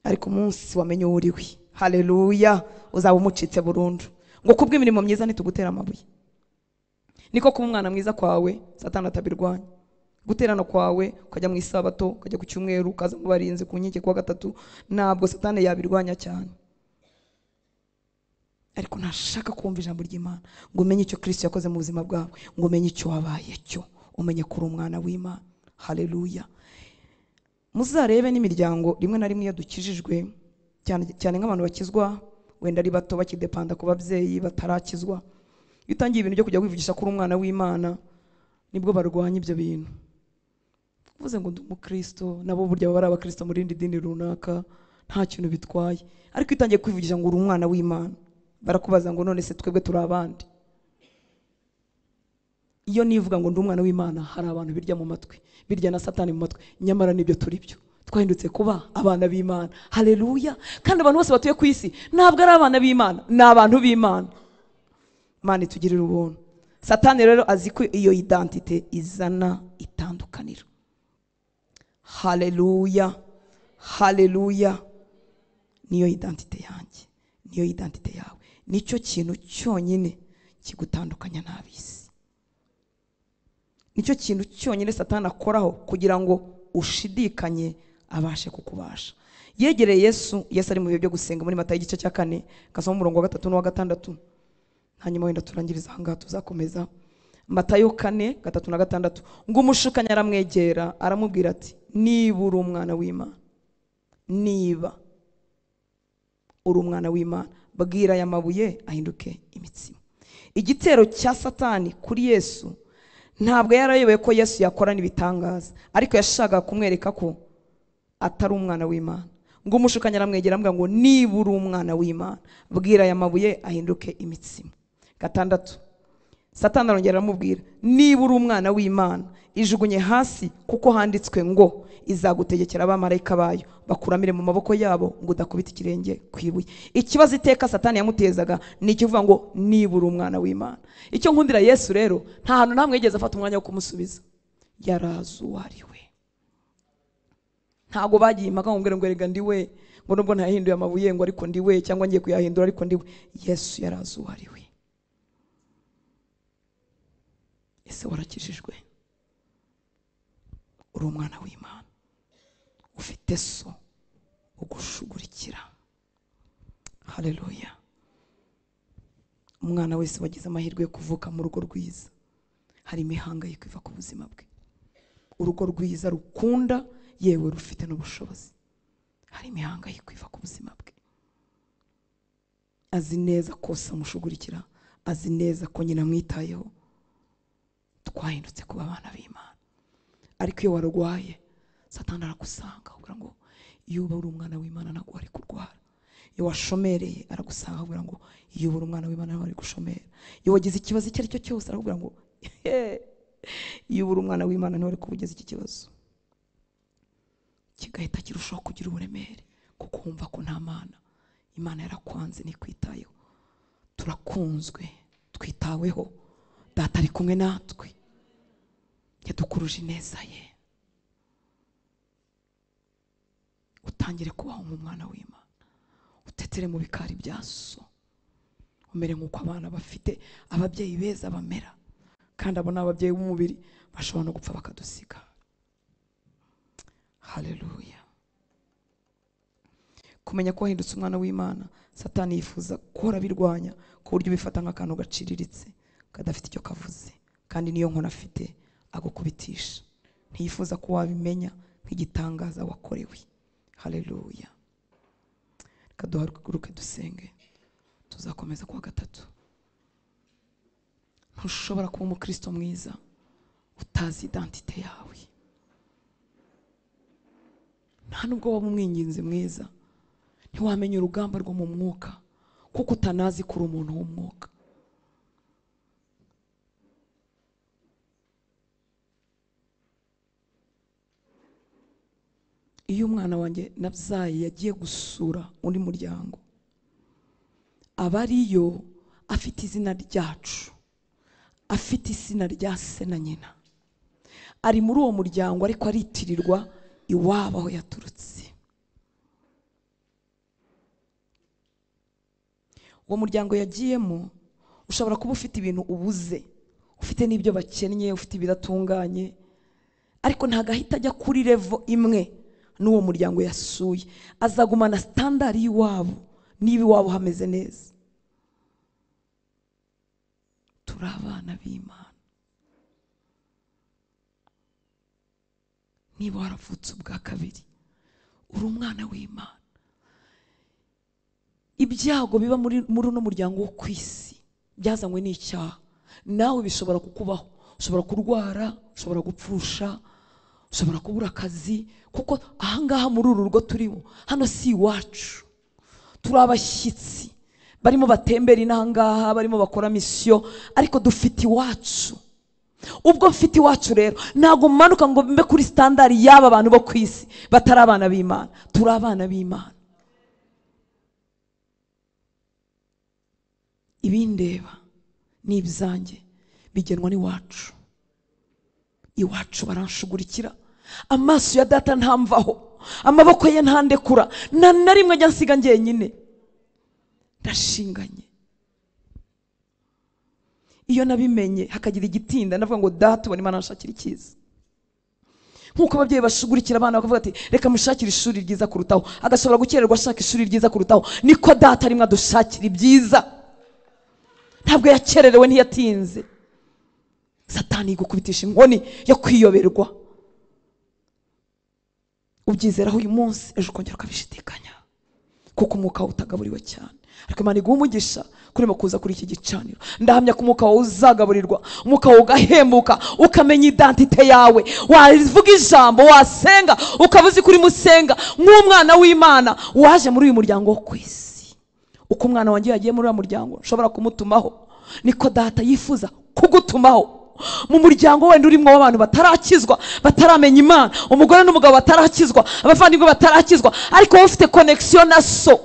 Ariko umunsi wamenye uwo uriwe, haleluya, uzaba umucitse burundu. Ngo kubw'imirimo myiza ntitugutera amabuye. Niko kuba umwana mwiza kwawe Satani atabirwanya. Guterana kwawe ukajya mu isabato, ukajya ku cyumweru, ukaza mu barinzi ku nkike kuwa gatatu, ntabwo Satani yabirwanya cyane. Ariko ntashaka kumva ijambo ry'Imana ngo umenye icyo Kristo yakoze mu buzima bwawe, ngo umenye icyo wabaye cyo, umenye ko uri umwana w'Imana. Haleluya. Muzarebe n'imiryango rimwe na rimwe iyo dukijijwe, cyane cyane nk'abantu bakizwa wenda ari bato bakidepanda ku babyeyi batarakizwa, iyo utangiye ibintu byo kujya wivugisha ko uri umwana w'Imana, nibwo barwanya ibyo bintu. Uvuze ngo ndi umukristo, nabo burya baba ari abakristo mu rindi dini runaka, nta kintu bitwaye. Ariko iyo utangiye kwivugisha ngo uri umwana w'Imana, barakubaza ngo none se twebwe turi abandi? Iyo nivuga ngo ndi umwana w'Imana, hari abantu birya mu matwi, birya na Satani mu matwi, nyamara nibyo turi byo. Twahindutse kuba abana b'Imana. Haleluya. Kandi abantu bose batuye ku isi ntabwo ari abana b'Imana, ni abantu b'Imana. Imana itugirire ubuntu. Satani rero azi ko iyo identite izana itandukaniro. Haleluya, haleluya. Niyo identite yanjye, niyo identite yawe, nicyo kintu cyonyine kigutandukanya n'ab'isi. Nicyo kintu cyonyine Satani akoraho kugira ngo ushidikanye abashe kukubasha. Yegereye Yesu, Yesu ari mu bihe byo gusenga muri Matayo igice cya 4, kasoma umurongo wa 3 n'uwa 6. Hanyuma wenda turangiriza aha ngaha tuzakomeza. Matayo 4, 3 na 6. Ngo umushukanyi aramwegera aramubwira ati niba uri umwana w'Imana, niba uri umwana w'Imana, bwira aya mabuye ahinduke imitsima. Igitero cya Satani kuri Yesu ntabwo yarayobewe ko Yesu yakora n'ibitangaza, ariko yashakaga kumwereka ko atari umwana w'Imana. Ngo umushukanyi aramwegera aramubwira ngo niba uri umwana w'Imana, bwira aya mabuye ahinduke imitsima. 6. Satani arongera aramubwira niba uri umwana w'Imana, ijugunye hasi kuko handitswe ngo izagutegekera abamarayika bayo bakuramire mu maboko yabo ngo udakubita ikirenge ku ibuye. Ikibazo iteka Satani yamutezaga ni ikivuga ngo niba uri umwana w'Imana. Icyo nkundira Yesu rero, nta hantu namwe yigeze afata umwanya wo kumusubiza, yarazi uwo ari we. Ntago bagiye impaka ngo ngo erega ndi we, ngo nubwo ntahinduye amabuye ngo ariko ndi we, cyangwa ngiye kuyahindura ariko ndi we. Yesu yarazi uwo ari we. Ese warakijijwe? Uri umwana w'Imana, ufite so ugushugurikira. Haleluya. Umwana wese wagize amahirwe yo kuvuka mu rugo rwiza, hari imihangayiko iva ku buzima bwe. Urugo rwiza rukunda, yewe rufite n'ubushobozi, hari imihangayiko iva ku buzima bwe. Azi neza ko se amushugurikira, azi neza ko nyina amwitayeho. Twahindutse kuba abana b'Imana. Ariko iyo warwaye, Satani aragusanga avuga ngo iyo uba uri umwana w'Imana ntabwo wari kurwara. Iyo washomereye aragusanga avuga ngo iyo uba uri umwana w'Imana ntabwo wari gushomera. Iyo wagize ikibazo icyo ari cyo cyose arakubwira ngo iyo uba uri umwana w'Imana ntiwari kuba ugeze iki kibazo. Kigahita kirushaho kugira uburemere kuko wumva ko nta Mana, Imana yarakwanze ntikwitayeho. Turakunzwe, twitaweho, Data ari kumwe natwe, yadukuruje ineza ye. Utangire kubaho nk'umwana w'Imana, utetere mu bikari bya so, umere nk'uko abana bafite ababyeyi beza bamera. Kandi abo ni ababyeyi b'umubiri bashobora no gupfa bakadusiga. Haleluya. Kumenya ko wahindutse umwana w'Imana, Satani yifuza guhora birwanya ku buryo ubifata nk'akantu gaciriritse kadafite icyo kavuze, kandi niyo nkono afite agukubitisha. Ntiyifuza ko wabimenya nk'igitangaza wakorewe. Haleluya. Reka duhaguruke dusenge, tuzakomeza kuwa gatatu. Ntushobora kuba umukristo mwiza utazi identite yawe. Nta nubwo waba umwinginzi mwiza, ntiwamenya urugamba rwo mu mwuka kuko utanazi kuri umuntu w'umwuka. Iyo umwana wanjye nabyaye yagiye gusura undi muryango, aba ariyo afite izina ryacu, afite izina rya se na nyina, ari muri uwo muryango ariko aritirirwa iwabo aho yaturutse. Uwo muryango yagiyemo ushobora kuba ufite ibintu ubuze, ufite n'ibyo bakennye, ufite ibidatunganye, ariko ntabwo ahita ajya kuri level imwe n'uwo muryango yasuye. Azagumana standard y'iwabo niba iwabo hameze neza. Turi abana b'Imana. Niba waravutse ubwa kabiri, uri umwana w'Imana. Ibyago biba muri uno muryango wo ku isi byazanywe n'icyaha, nawe bishobora kukubaho. Ushobora kurwara, ushobora gupfusha, ushobora kubura akazi, kuko ahangaha muri uru rugo turimo hano si iwacu, turi abashyitsi barimo batembera inahangaha, barimo bakora misiyo, ariko dufite iwacu. Ubwo mfite iwacu rero ntabwo manuka ngo mbe kuri standard y'aba bantu bo ku isi batari abana b'Imana. Turi abana b'Imana. Ibindeba n'ibyanjye bigenwa n'iwacu. Iwacu baranshugurikira, amaso ya data ntamvaho, amaboko ye ntandekura, nta na rimwe ajya nsiga njyenyine, ndashinganye. Iyo nabimenye hakagira igitinda, ndavuga ngo data ubona Imana anshakira icyiza. Nkuko ababyeyi bashugurikira abana bakavuga ati reka mushakire ishuri ryiza kurutaho, agashobora gukererwa ashaka ishuri ryiza kurutaho, niko data rimwe adushakira ibyiza. Ntabwo yakererewe, ntiyatinze. Satani igukubitisha inkoni yo kwiyoberwa, ubyizeraho uyu munsi, ejo ukongera ukabishidikanya, kuko umwuka wawe utagaburiwe cyane. Ariko Imana iguha umugisha kurimo kuza kuri iki gicaniro. Ndahamya ko umwuka wawe uzagaburirwa, umwuka wawe ugahembuka, ukamenya identite yawe. Wavuga ijambo, wasenga, ukaba uzi kuri musenga nk'umwana w'Imana waje muri uyu muryango wo ku isi. Uko umwana wanjye yagiye muri uyu muryango nshobora kumutumaho, niko data yifuza kugutumaho. Mu muryango wenda urimo w'abantu batarakizwa, bataramenya Imana, umugore n'umugabo batarakizwa, abavandimwe batarakizwa, ariko wowe ufite connection na so,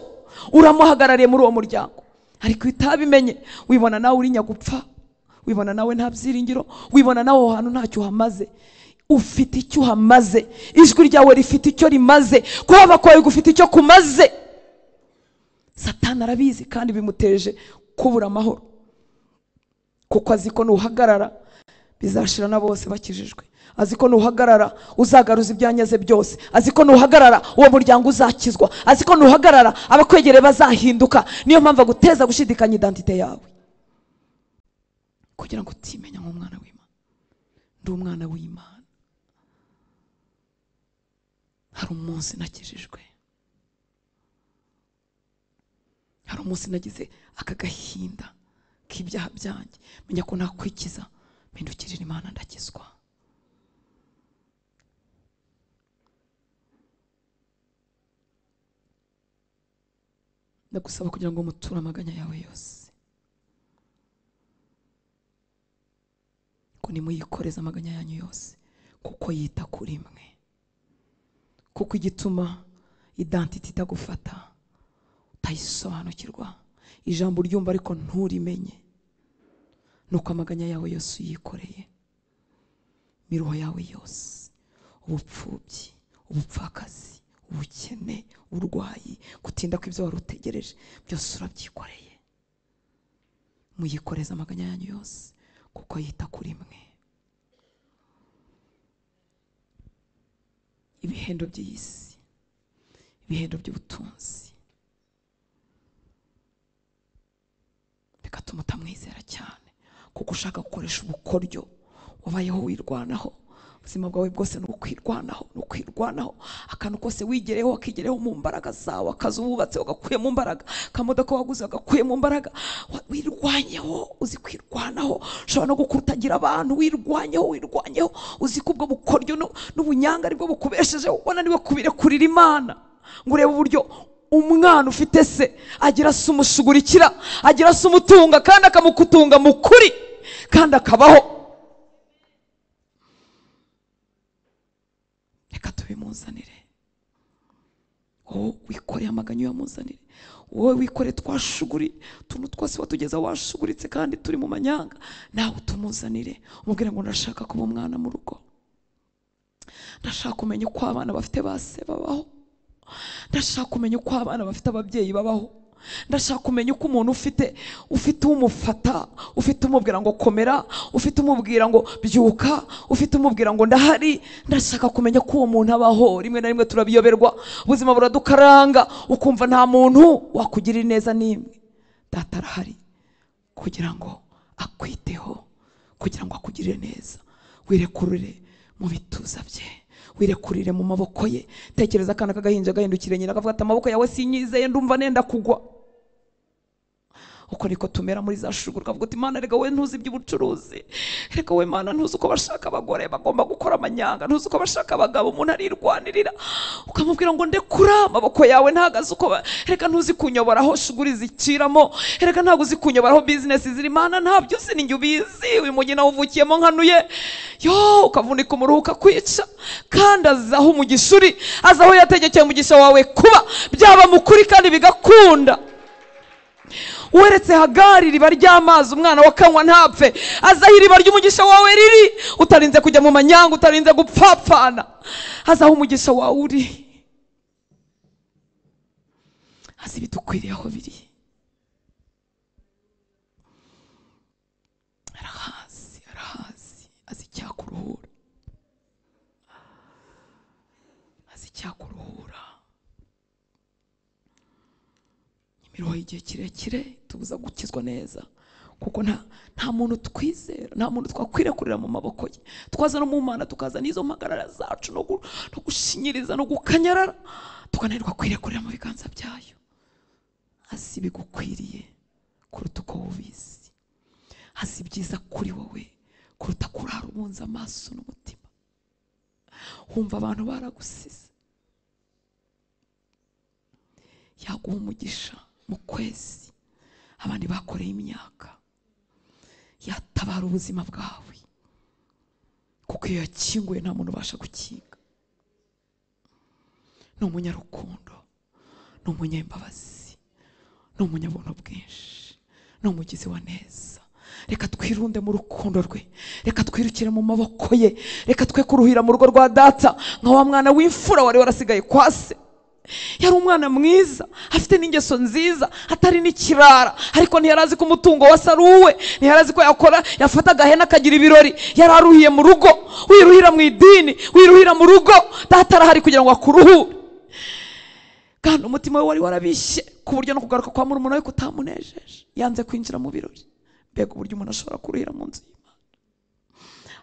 uramuhagarariye muri uwo muryango. Ariko utabimenye, wibona nawe uri nyagupfa, wibona nawe nta byiringiro, wibona nawe aho hantu ntacyo uhamaze. Ufite icyo uhamaze, ijwi ryawe rifite icyo rimaze, kuhava kwawe gufite icyo kumaze. Satani arabizi kandi bimuteje kubura amahoro, kuko azi ko nuhagarara bizashira na bose bakijijwe, azi ko nuhagarara uzagaruza ibyanyaze byose, azi ko nuhagarara uwo muryango uzakizwa, azi ko nuhagarara abakwegereye bazahinduka. Niyo mpamvu aguteza gushidikanya identite yawe, kugira ngo utimenya nk'umwana w'Imana. Ndi umwana w'Imana. Hari umunsi nakijijwe, hari umunsi nagize aka gahinda k'ibyaha byanjye, menya ko nakwikiza, mpindukirira Imana ndakizwa. Ndagusaba kugira ngo muture amaganya yawe yose, ko nimuyikoreza amaganya yanyu yose, kuko yita kuri mwe. Kuko igituma identity itagufata utayisobanukirwa, ijambo uryumva ariko nturimenye, nuko amaganya yawe yose uyikoreye, imiruho yawe yose, ubupfubyi, ubupfakazi, ubukene, uburwayi, gutinda kw'ibyo wari utegereje, byose urabyikoreye. Muyikoreze amaganya yanyu yose, kuko yita kuri mwe. Ibihendo by'iyi si, ibihendo by'ubutunzi bigatuma utamwizera cyane, kuko ushaka gukoresha ubukoryo wabayeho wirwanaho. Ubuzima bwawe bwose ni ukwirwanaho, ni ukwirwanaho. Akantu kose wigereho wakigereho mu mbaraga zawe, akazu wubatse wagakuye mu mbaraga, akamodoka waguze wagakuye mu mbaraga, wirwanyeho, uzi kwirwanaho. Ushobora no gukura utagira abantu, wirwanyeho, wirwanyeho, uzi ko ubwo bukoryo n'ubunyanga aribwo bukubeshejeho, wananiwe kubirekurira Imana. Ngo urebe uburyo umwana ufite se agira se umushugurikira, agira se umutunga, kandi akamukutunga mu kuri, kandi akabaho. Reka tubimuzanire. Wowe wikoreye amaganya uyamuzanire, wowe wikore twashuguri utuntu twose watugeza washuguritse kandi turi mu manyanga, nawe utumuzanire, umubwire ngo ndashaka kuba umwana mu rugo, ndashaka kumenya uko abana bafite base babaho, ndashaka kumenya uko abana bafite ababyeyi babaho, ndashaka kumenya uko umuntu ufite umufata, ufite umubwira ngo komera, ufite umubwira ngo byuka, ufite umubwira ngo ndahari. Ndashaka kumenya ko uwo muntu abaho. Rimwe na rimwe turabiyoberwa, ubuzima buradukaranga, ukumva nta muntu wakugirira neza n'imwe. Data arahari kugira ngo akwiteho, kugira ngo akugirire neza. Wirekurire mu bituza bye, wirekurire mu maboko ye. Tekereza akana k'agahinja gahindukire nyina akavuga ati amaboko yawe sinyizeye, ndumva nenda kugwa. Uko niko tumera muri za shuguru, ukavuga uti Mana reka we ntuzi iby'ubucuruzi, reka we Mana ntuzi uko bashaka abagore bagomba gukora amanyanga, ntuzi uko bashaka abagabo, umuntu arirwanirira. Ukamubwira ngo ndekura amaboko yawe ntagaze uko, reka ntuzi kunyobora aho shuguri zikiramo, reka ntabwo uzi kunyobora aho business ziri, Mana ntabyo uzi, ninjye ubizi, uyu mugina uvukiyemo nkanuye. Yo, ukavunika umuruhuka kwica, kandi azaho umugisha uri, azaho yategekeye umugisha wawe kuba, byaba mukuri kandi bigakunda. Weretse Hagari iriba ry'amazi umwana wakanywa ntapfe, azaho iriba ry'umugisha wawe riri, utarinze kujya mu manyanga, utarinze gupfapfana, azaho umugisha wawe uri. Azi ibidukwiriye aho biri, arahazi, arahazi, azi icyakuruhura, azi icyakuruhura. Imiruho igihe kirekire tubuza gukizwa neza, kuko nta muntu twizera, nta muntu twakwirekurira mu maboko ye. Twaza no mu Mana tukaza n'izo mpagarara zacu no gushinyiriza no gukanyarara, tukananirwa kwirekurira mu biganza byayo. Azi ibigukwiriye kuruta uko ubizi, azi ibyiza kuri wowe kuruta kurara ubunza amaso n'umutima wumva abantu baragusize. Yaguha umugisha mu kwezi abandi bakoreye imyaka, yatabara ubuzima bwawe, kuko iyo yakinguye nta muntu ubasha gukinga. Ni umunyarukundo, ni umunyembabazi, ni umunyabuntu bwinshi, ni umugizi wa neza. Reka twirunde mu rukundo rwe, reka twirukire mu maboko ye, reka twe kuruhira mu rugo rwa data nka wa mwana w'imfura wari warasigaye kwa se. Yari umwana mwiza, afite n'ingeso nziza, atari n'ikirara, ariko ntiyarazi ko umutungo wa saruwe, ntiyarazi ko yakora yafata agahena akagira ibirori. Yararuhiye mu rugo, wiruhira mu idini, wiruhira mu rugo, data arahari kugira ngo akuruhure. Kandi umutima we wari warabishye ku buryo no kugaruka kwa murumuna we kutamunejeje, yanze kwinjira mu birori. Mbega uburyo umuntu ashobora kuruhira mu nzu y'Imana,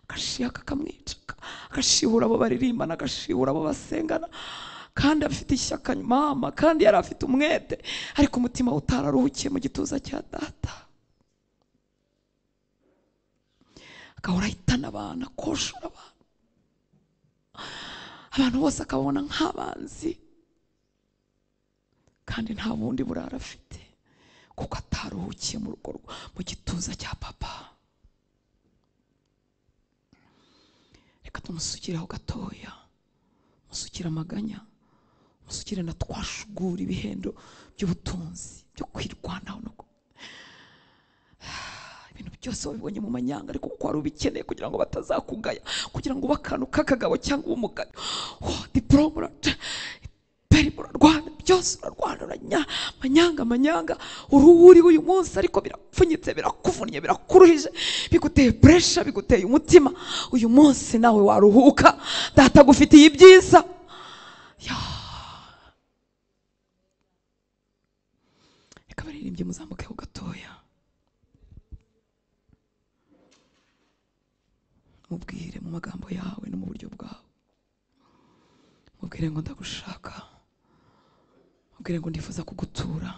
agashiha kakamwica, agashihura abo baririmbana, agashihura abo basengana, kandi afite ishyaka mama, kandi yari afite umwete, ariko umutima utararuhukiye mu gituza cya data. Agahora ahitana abantu, akoshora abantu, abantu bose akabona nk'abanzi, kandi nta bundi burara afite, kuko ataruhukiye mu rugo mu gituza cya papa. Reka tumusukireho gatoya, musukire amaganya, musukire na twashugura ibihendo by'ubutunzi byo kwirwanaho, no ibintu byose wabibonye mu manyanga, ariko kuko wari ubikeneye kugira ngo batazakugaya, kugira ngo ube akantu k'akagabo cyangwa umugayo. Diplome urarwana, byose urarwana, uranya manyanga manyanga, uruhu uriho uyu munsi, ariko birapfunyitse, birakuvunnye, birakuruhije, biguteye pressure, biguteye umutima. Uyu munsi nawe waruhuka, data agufitiye ibyiza. Reka baririmbye muzamukeho gatoya, mubwire mu magambo yawe no mu buryo bwawe, mubwire ngo ndagushaka, mubwire ngo ndifuza kugutura.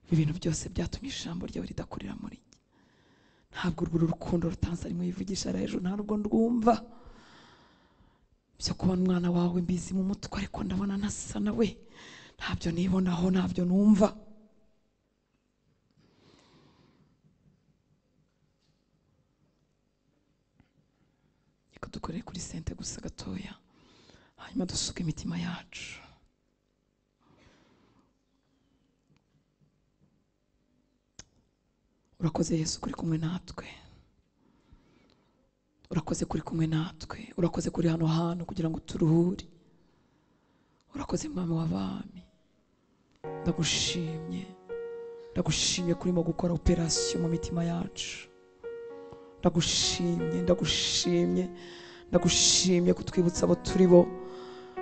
Ibi bintu byose byatumye ijambo ryawe ridakurira muri njye. Ntabwo urwo rukundo rutanze arimo yivugisha ejo, ntabwo ndwumva byo kubona umwana wawe mbizi mu mutwe, ariko ndabona ntasa nawe, ntabyo nibonaho, ntabyo numva. Reka dukore kuri sente gusa gatoya, hanyuma dusuke imitima yacu. Urakoze Yesu kuri kumwe natwe, urakoze kuri kumwe natwe, urakoze kuri hano hantu kugira ngo turuhure. Urakoze Mwami w'abami, ndagushimye, ndagushimye kurimo gukora operasiyo mu mitima yacu. Ndagushimye, ndagushimye, ndagushimye kutwibutsa abo turi bo.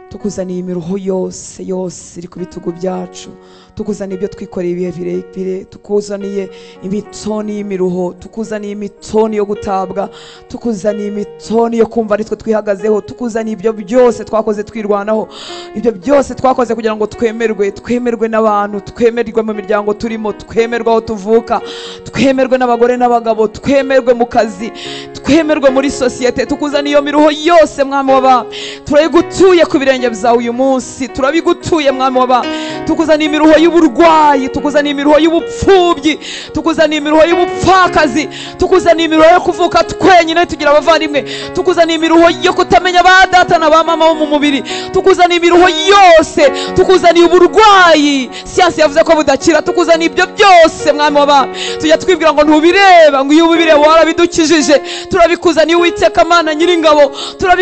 Tukuzaniye imiruho yose yose iri ku bitugu byacu, tukuzaniye ibyo twikoreye ibihe birebire, tukuzaniye imitoni y'imiruho, tukuzaniye imitoni yo gutabwa, tukuzaniye imitoni yo kumva aritwe twihagazeho, tukuzaniye ibyo byose twakoze twirwanaho, ibyo byose twakoze kugira ngo twemerwe, twemerwe n'abantu, twemerwe mu miryango turimo, twemerwe aho tuvuka, twemerwe n'abagore n'abagabo, twemerwe mu kazi, twemerwe muri sosiyete. Tukuzaniye iyo miruho yose Mwami w'abami, turayigutuye ku birenge byawe uyu munsi, turabigutuye Mwami w'abami. Tukuzaniye imiruho y'uburwayi, tukuzaniye imiruho y'ubupfubyi, tukuzaniye imiruho y'ubupfakazi, tukuzaniye imiruho yo kuvuka twenyine tugira abavandimwe, tukuzaniye imiruho yo kutamenya ba data na ba mama bo mu mubiri, tukuzaniye imiruho yose, tukuzaniye uburwayi siyansi yavuze ko budakira, tukuzaniye ibyo byose Mwami w'abami. Tujya twibwira ngo ntubireba, ngo iyo ubireba warabidukijije. Turabikuzaniye Uwiteka Mana Nyiringabo,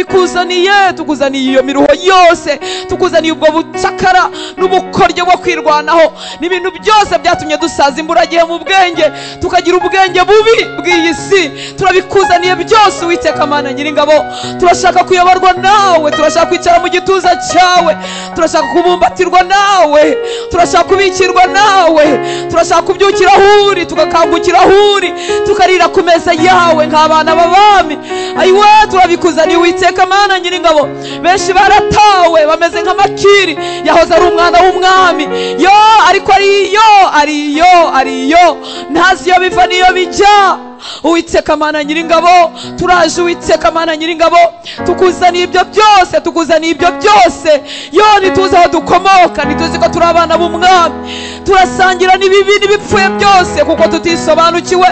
turabikuzaniye, tukuzaniye iyo miruho yose, tukuzaniye ubwo bucakara n'ubukoryo bwo kwirwanaho n'ibintu byose byatumye dusaza imburagihe mu bwenge, tukagira ubwenge bubi bw'iyi si. Turabikuzaniye byose Uwiteka Mana Nyiringabo. Turashaka kuyoborwa nawe, turashaka kwicara mu gituza cyawe, turashaka kubumbatirwa nawe, turashaka kubikirwa nawe, turashaka kubyukira aho uri, tugakangukira aho uri, tukarira ku meza yawe nk'abana b'abami. Ayiwe, turabikuzaniye Uwiteka Mana Nyiringabo. Benshi baratawe bameze nk'amakiri yahoze ari umwana w'umwami, yo ariko ariyo ariyo ariyo, ntazi iyo biva n'iyo bijya. Uwiteka Mana Nyiringabo, turaje Uwiteka Mana Nyiringabo, tukuzaniye ibyo byose, tukuzaniye ibyo byose. Yo ntituzi aho dukomoka, ntituzi ko turi abana b'umwami, turasangira n'ibibi n'ibipfuye byose kuko tutisobanukiwe.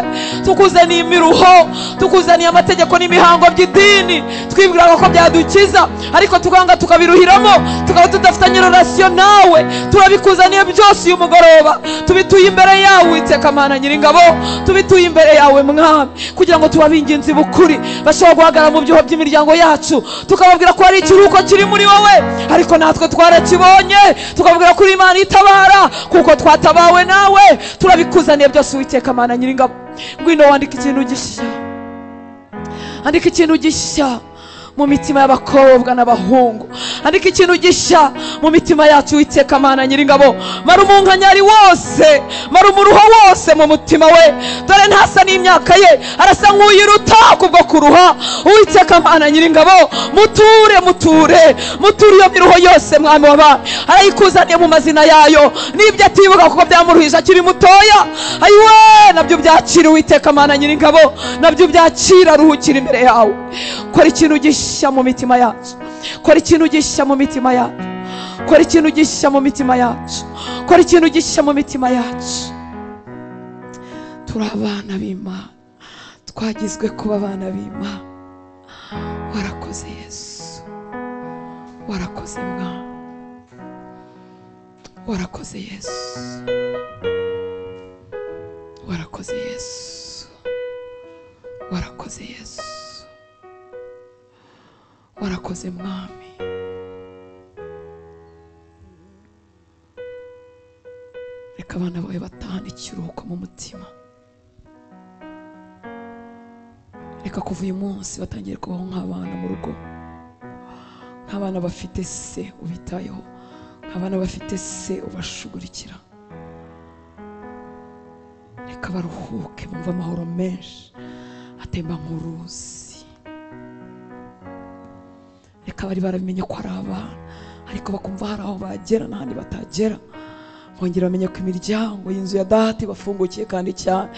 Tukuzaniye imiruho, tukuzaniye amategeko n'imihango by'idini twibwiraga ko byadukiza, ariko tukanga tukabiruhiramo, tukaba tudafitanye relation nawe. Turabikuzaniye byose uyu mugoroba, tubituye imbere yawe Uwiteka Mana Nyiringabo, tubituye imbere yawe Mwami, kugira ngo tuba ab'ingenzi bukuri bashobora guhagarara mu byuho by'imiryango yacu, tukababwira ko hari ikiruhuko kiri muri wowe, ariko natwe twarakibonye, tukababwira ko uri Imana itabara kuko twatabawe nawe. Turabikuzaniye byose Uwiteka Mana Nyiringabo. Ngwino wandike ikintu gishya, andika ikintu gishya mu mitima y'abakobwa n'abahungu, andika ikintu gishya mu mitima yacu Uwiteka Mana Nyiringabo. Mara umunkanyari wose, mara umuruho wose mu mutima we, dore ntasa n'imyaka ye, arasa nk'uyiruta kubwo kuruha. Uwiteka Mana Nyiringabo, muture muture muture iyo miruho yose Mwami w'abami, arayikuzaniye mu mazina yayo, n'ibyo atibuka kuko byamuruhije akiri mutoya. Ayiwe, nabyo byakira Uwiteka Mana Nyiringabo, nabyo byakira, ruhukira imbere yawe. Kora ikintu gishya mu mitima yacu, kora ikintu gishya mu mitima yacu, kora ikintu gishya mu mitima yacu, kora ikintu gishya mu mitima yacu. Turi abana b'Imana, twagizwe kuba abana b'Imana. Warakoze Yesu, warakoze Mwana, warakoze Yesu, warakoze Yesu, warakoze Yesu, warakoze Mwami. Reka abana bawe batahane ikiruhuko mu mutima. Reka kuva uyu munsi batangire kubaho nk'abana mu rugo, nk'abana bafite se ubitayeho, nk'abana bafite se ubashugurikira. Reka baruhuke bumve amahoro menshi atemba nk'uruzi. Reka bari barabimenye ko ari abana, ariko bakumva hari aho bagera n'ahandi batagera. Bongera bamenye ko imiryango y'inzu ya data ibafungukiye kandi cyane,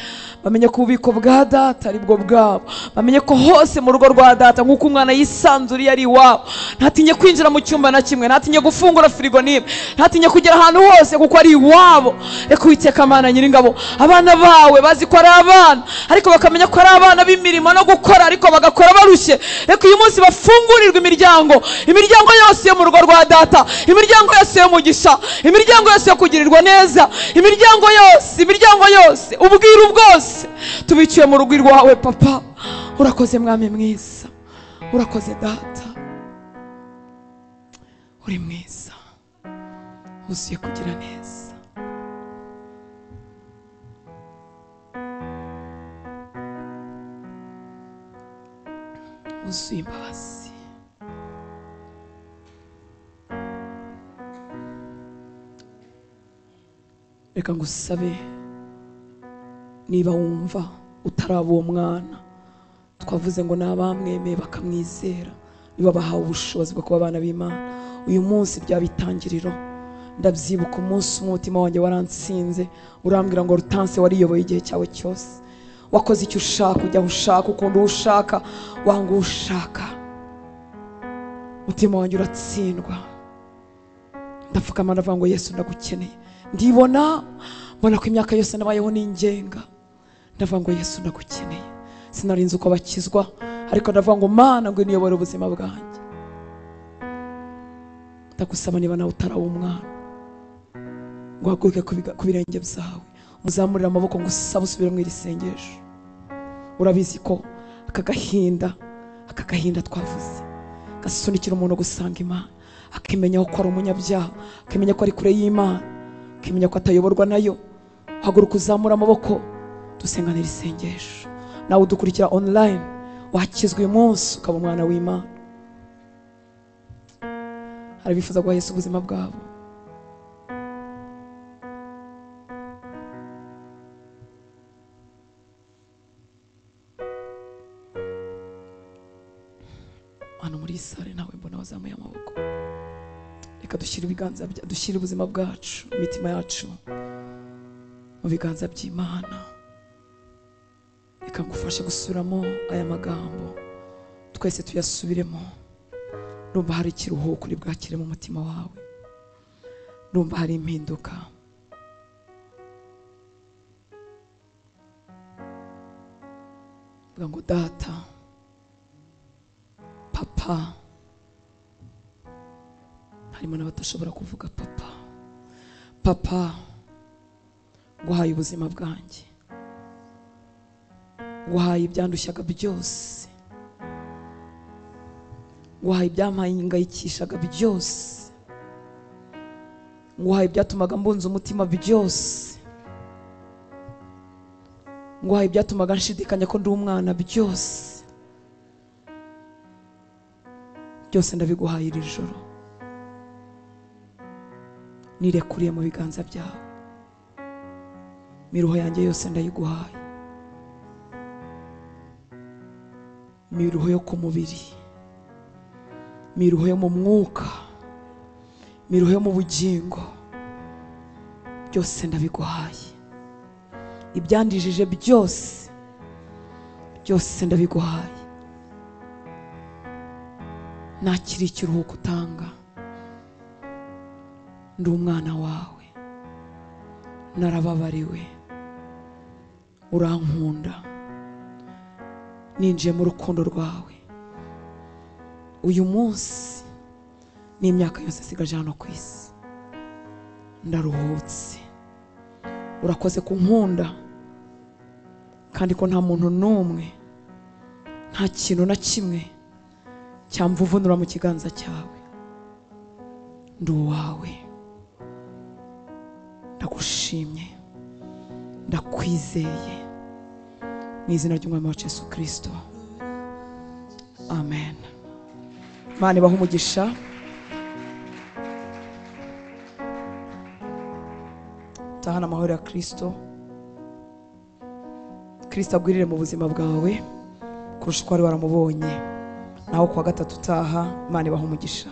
bamenye ko ububiko bwa data ari bwo bwabo, bamenye ko hose mu rugo rwa data nk'uko umwana yisanzuriye ari iwabo, ntatinye kwinjira mu cyumba na kimwe, ntatinye gufungura firigo n'imwe, ntatinye kugera ahantu hose kuko ari iwabo. Reka Uwiteka Mana Nyiringabo, abana bawe bazi ko ari abana, ariko bakamenya ko ari abana b'imirimo no gukora, ariko bagakora barushye. Reka uyu munsi bafungurirwe imiryango, imiryango yose yo mu rugo rwa data, imiryango yose yo mugisha, imiryango yose yo kugirirwa kwakirwa neza. Imiryango yose, imiryango yose, ubwiru bwose tubiciye mu rugo rwawe papa. Urakoze mwami mwiza, urakoze data, uri mwiza, wuzuye kugira neza. Wuzuye imbabazi. Reka ngusabe, niba wumva utaraba uwo mwana twavuze ngo n'abamwemeye bakamwizera niba bahawe ubushobozi bwo kuba abana b'Imana, uyu munsi byaba itangiriro. Ndabyibuka umunsi umutima wanjye waransinze, urambwira ngo Rutanse wariyoboye igihe cyawe cyose, wakoze icyo ushaka, ujya aho ushaka, ukunda uwo ushaka, wanga uwo ushaka. Umutima wanjye uratsindwa, ndapfukama ndavuga ngo Yesu ndagukeneye. Ndibona mbona ko imyaka yose nabayeho n'ingenga, ndavuga ngo Yesu ndagukeneye. Sinarinze uko bakizwa, ariko ndavuga ngo Mana ngo niyobore ubuzima bwanjye. Ndagusaba niba nawe utaraba umwana, ngo uhaguruke ku birenge byawe, muzamurire amaboko ngo usabe usubire mu iri sengesho. Urabizi ko aka gahinda twavuze gasunikira umuntu gusanga Imana, akimenya ko ari umunyabyaha, akimenya ko ari kure y'Imana, akimenya ko atayoborwa nayo. Haguruka uzamura amaboko dusenganira isengesho. Nawe udukurikira online, wakizwa uyu munsi ukaba umwana w'Imana. Hari abifuza guha Yesu ubuzima bwabo. Hano muri sale nawe mbona wazamuye amaboko. Reka dushyire ibiganza, dushyire ubuzima bwacu, imitima yacu mu biganza by'Imana. Reka ngufashe gusubiramo aya magambo, twese tuyasubiremo. Ndumva hari ikiruhuko uri bwakire mu mutima wawe, ndumva hari impinduka. Vuga ngo data, papa. Harimo n'abatashobora kuvuga papa. Papa, nguhaye ubuzima bwanjye, nguhaye ibyandushyaga byose, nguhaye ibyampangayikishaga byose, nguhaye ibyatumaga mbunza umutima byose, nguhaye ibyatumaga nshidikanya ko ndi umwana byose. Byose ndabiguhaye iri joro, nirekuriye mu biganza byawe. Imiruho yanjye yose ndayiguhaye, imiruho yo ku mubiri, imiruho yo mu mwuka, imiruho yo mu bugingo, byose ndabiguhaye. Ibyandijije byose, byose ndabiguhaye. Nakiri ikiruhuko utanga, ndi umwana wawe, narababariwe, urankunda, ninjiye mu rukundo rwawe. Uyu munsi n'imyaka yose nsigaje hano ku isi, ndaruhutse. Urakoze kunkunda, kandi ko nta muntu n'umwe, nta kintu na kimwe cyamvuvunura mu kiganza cyawe. Ndi uwawe, ndagushimye, ndakwizeye, mu izina ry'Umwami wacu Yesu Kristo, amen. Imana ibahe umugisha. Tahana amahoro ya Kristo. Kristo agwirire mu buzima bwawe kurusha uko wari waramubonye. Naho kuwa gatatu utaha, Imana ibahe umugisha.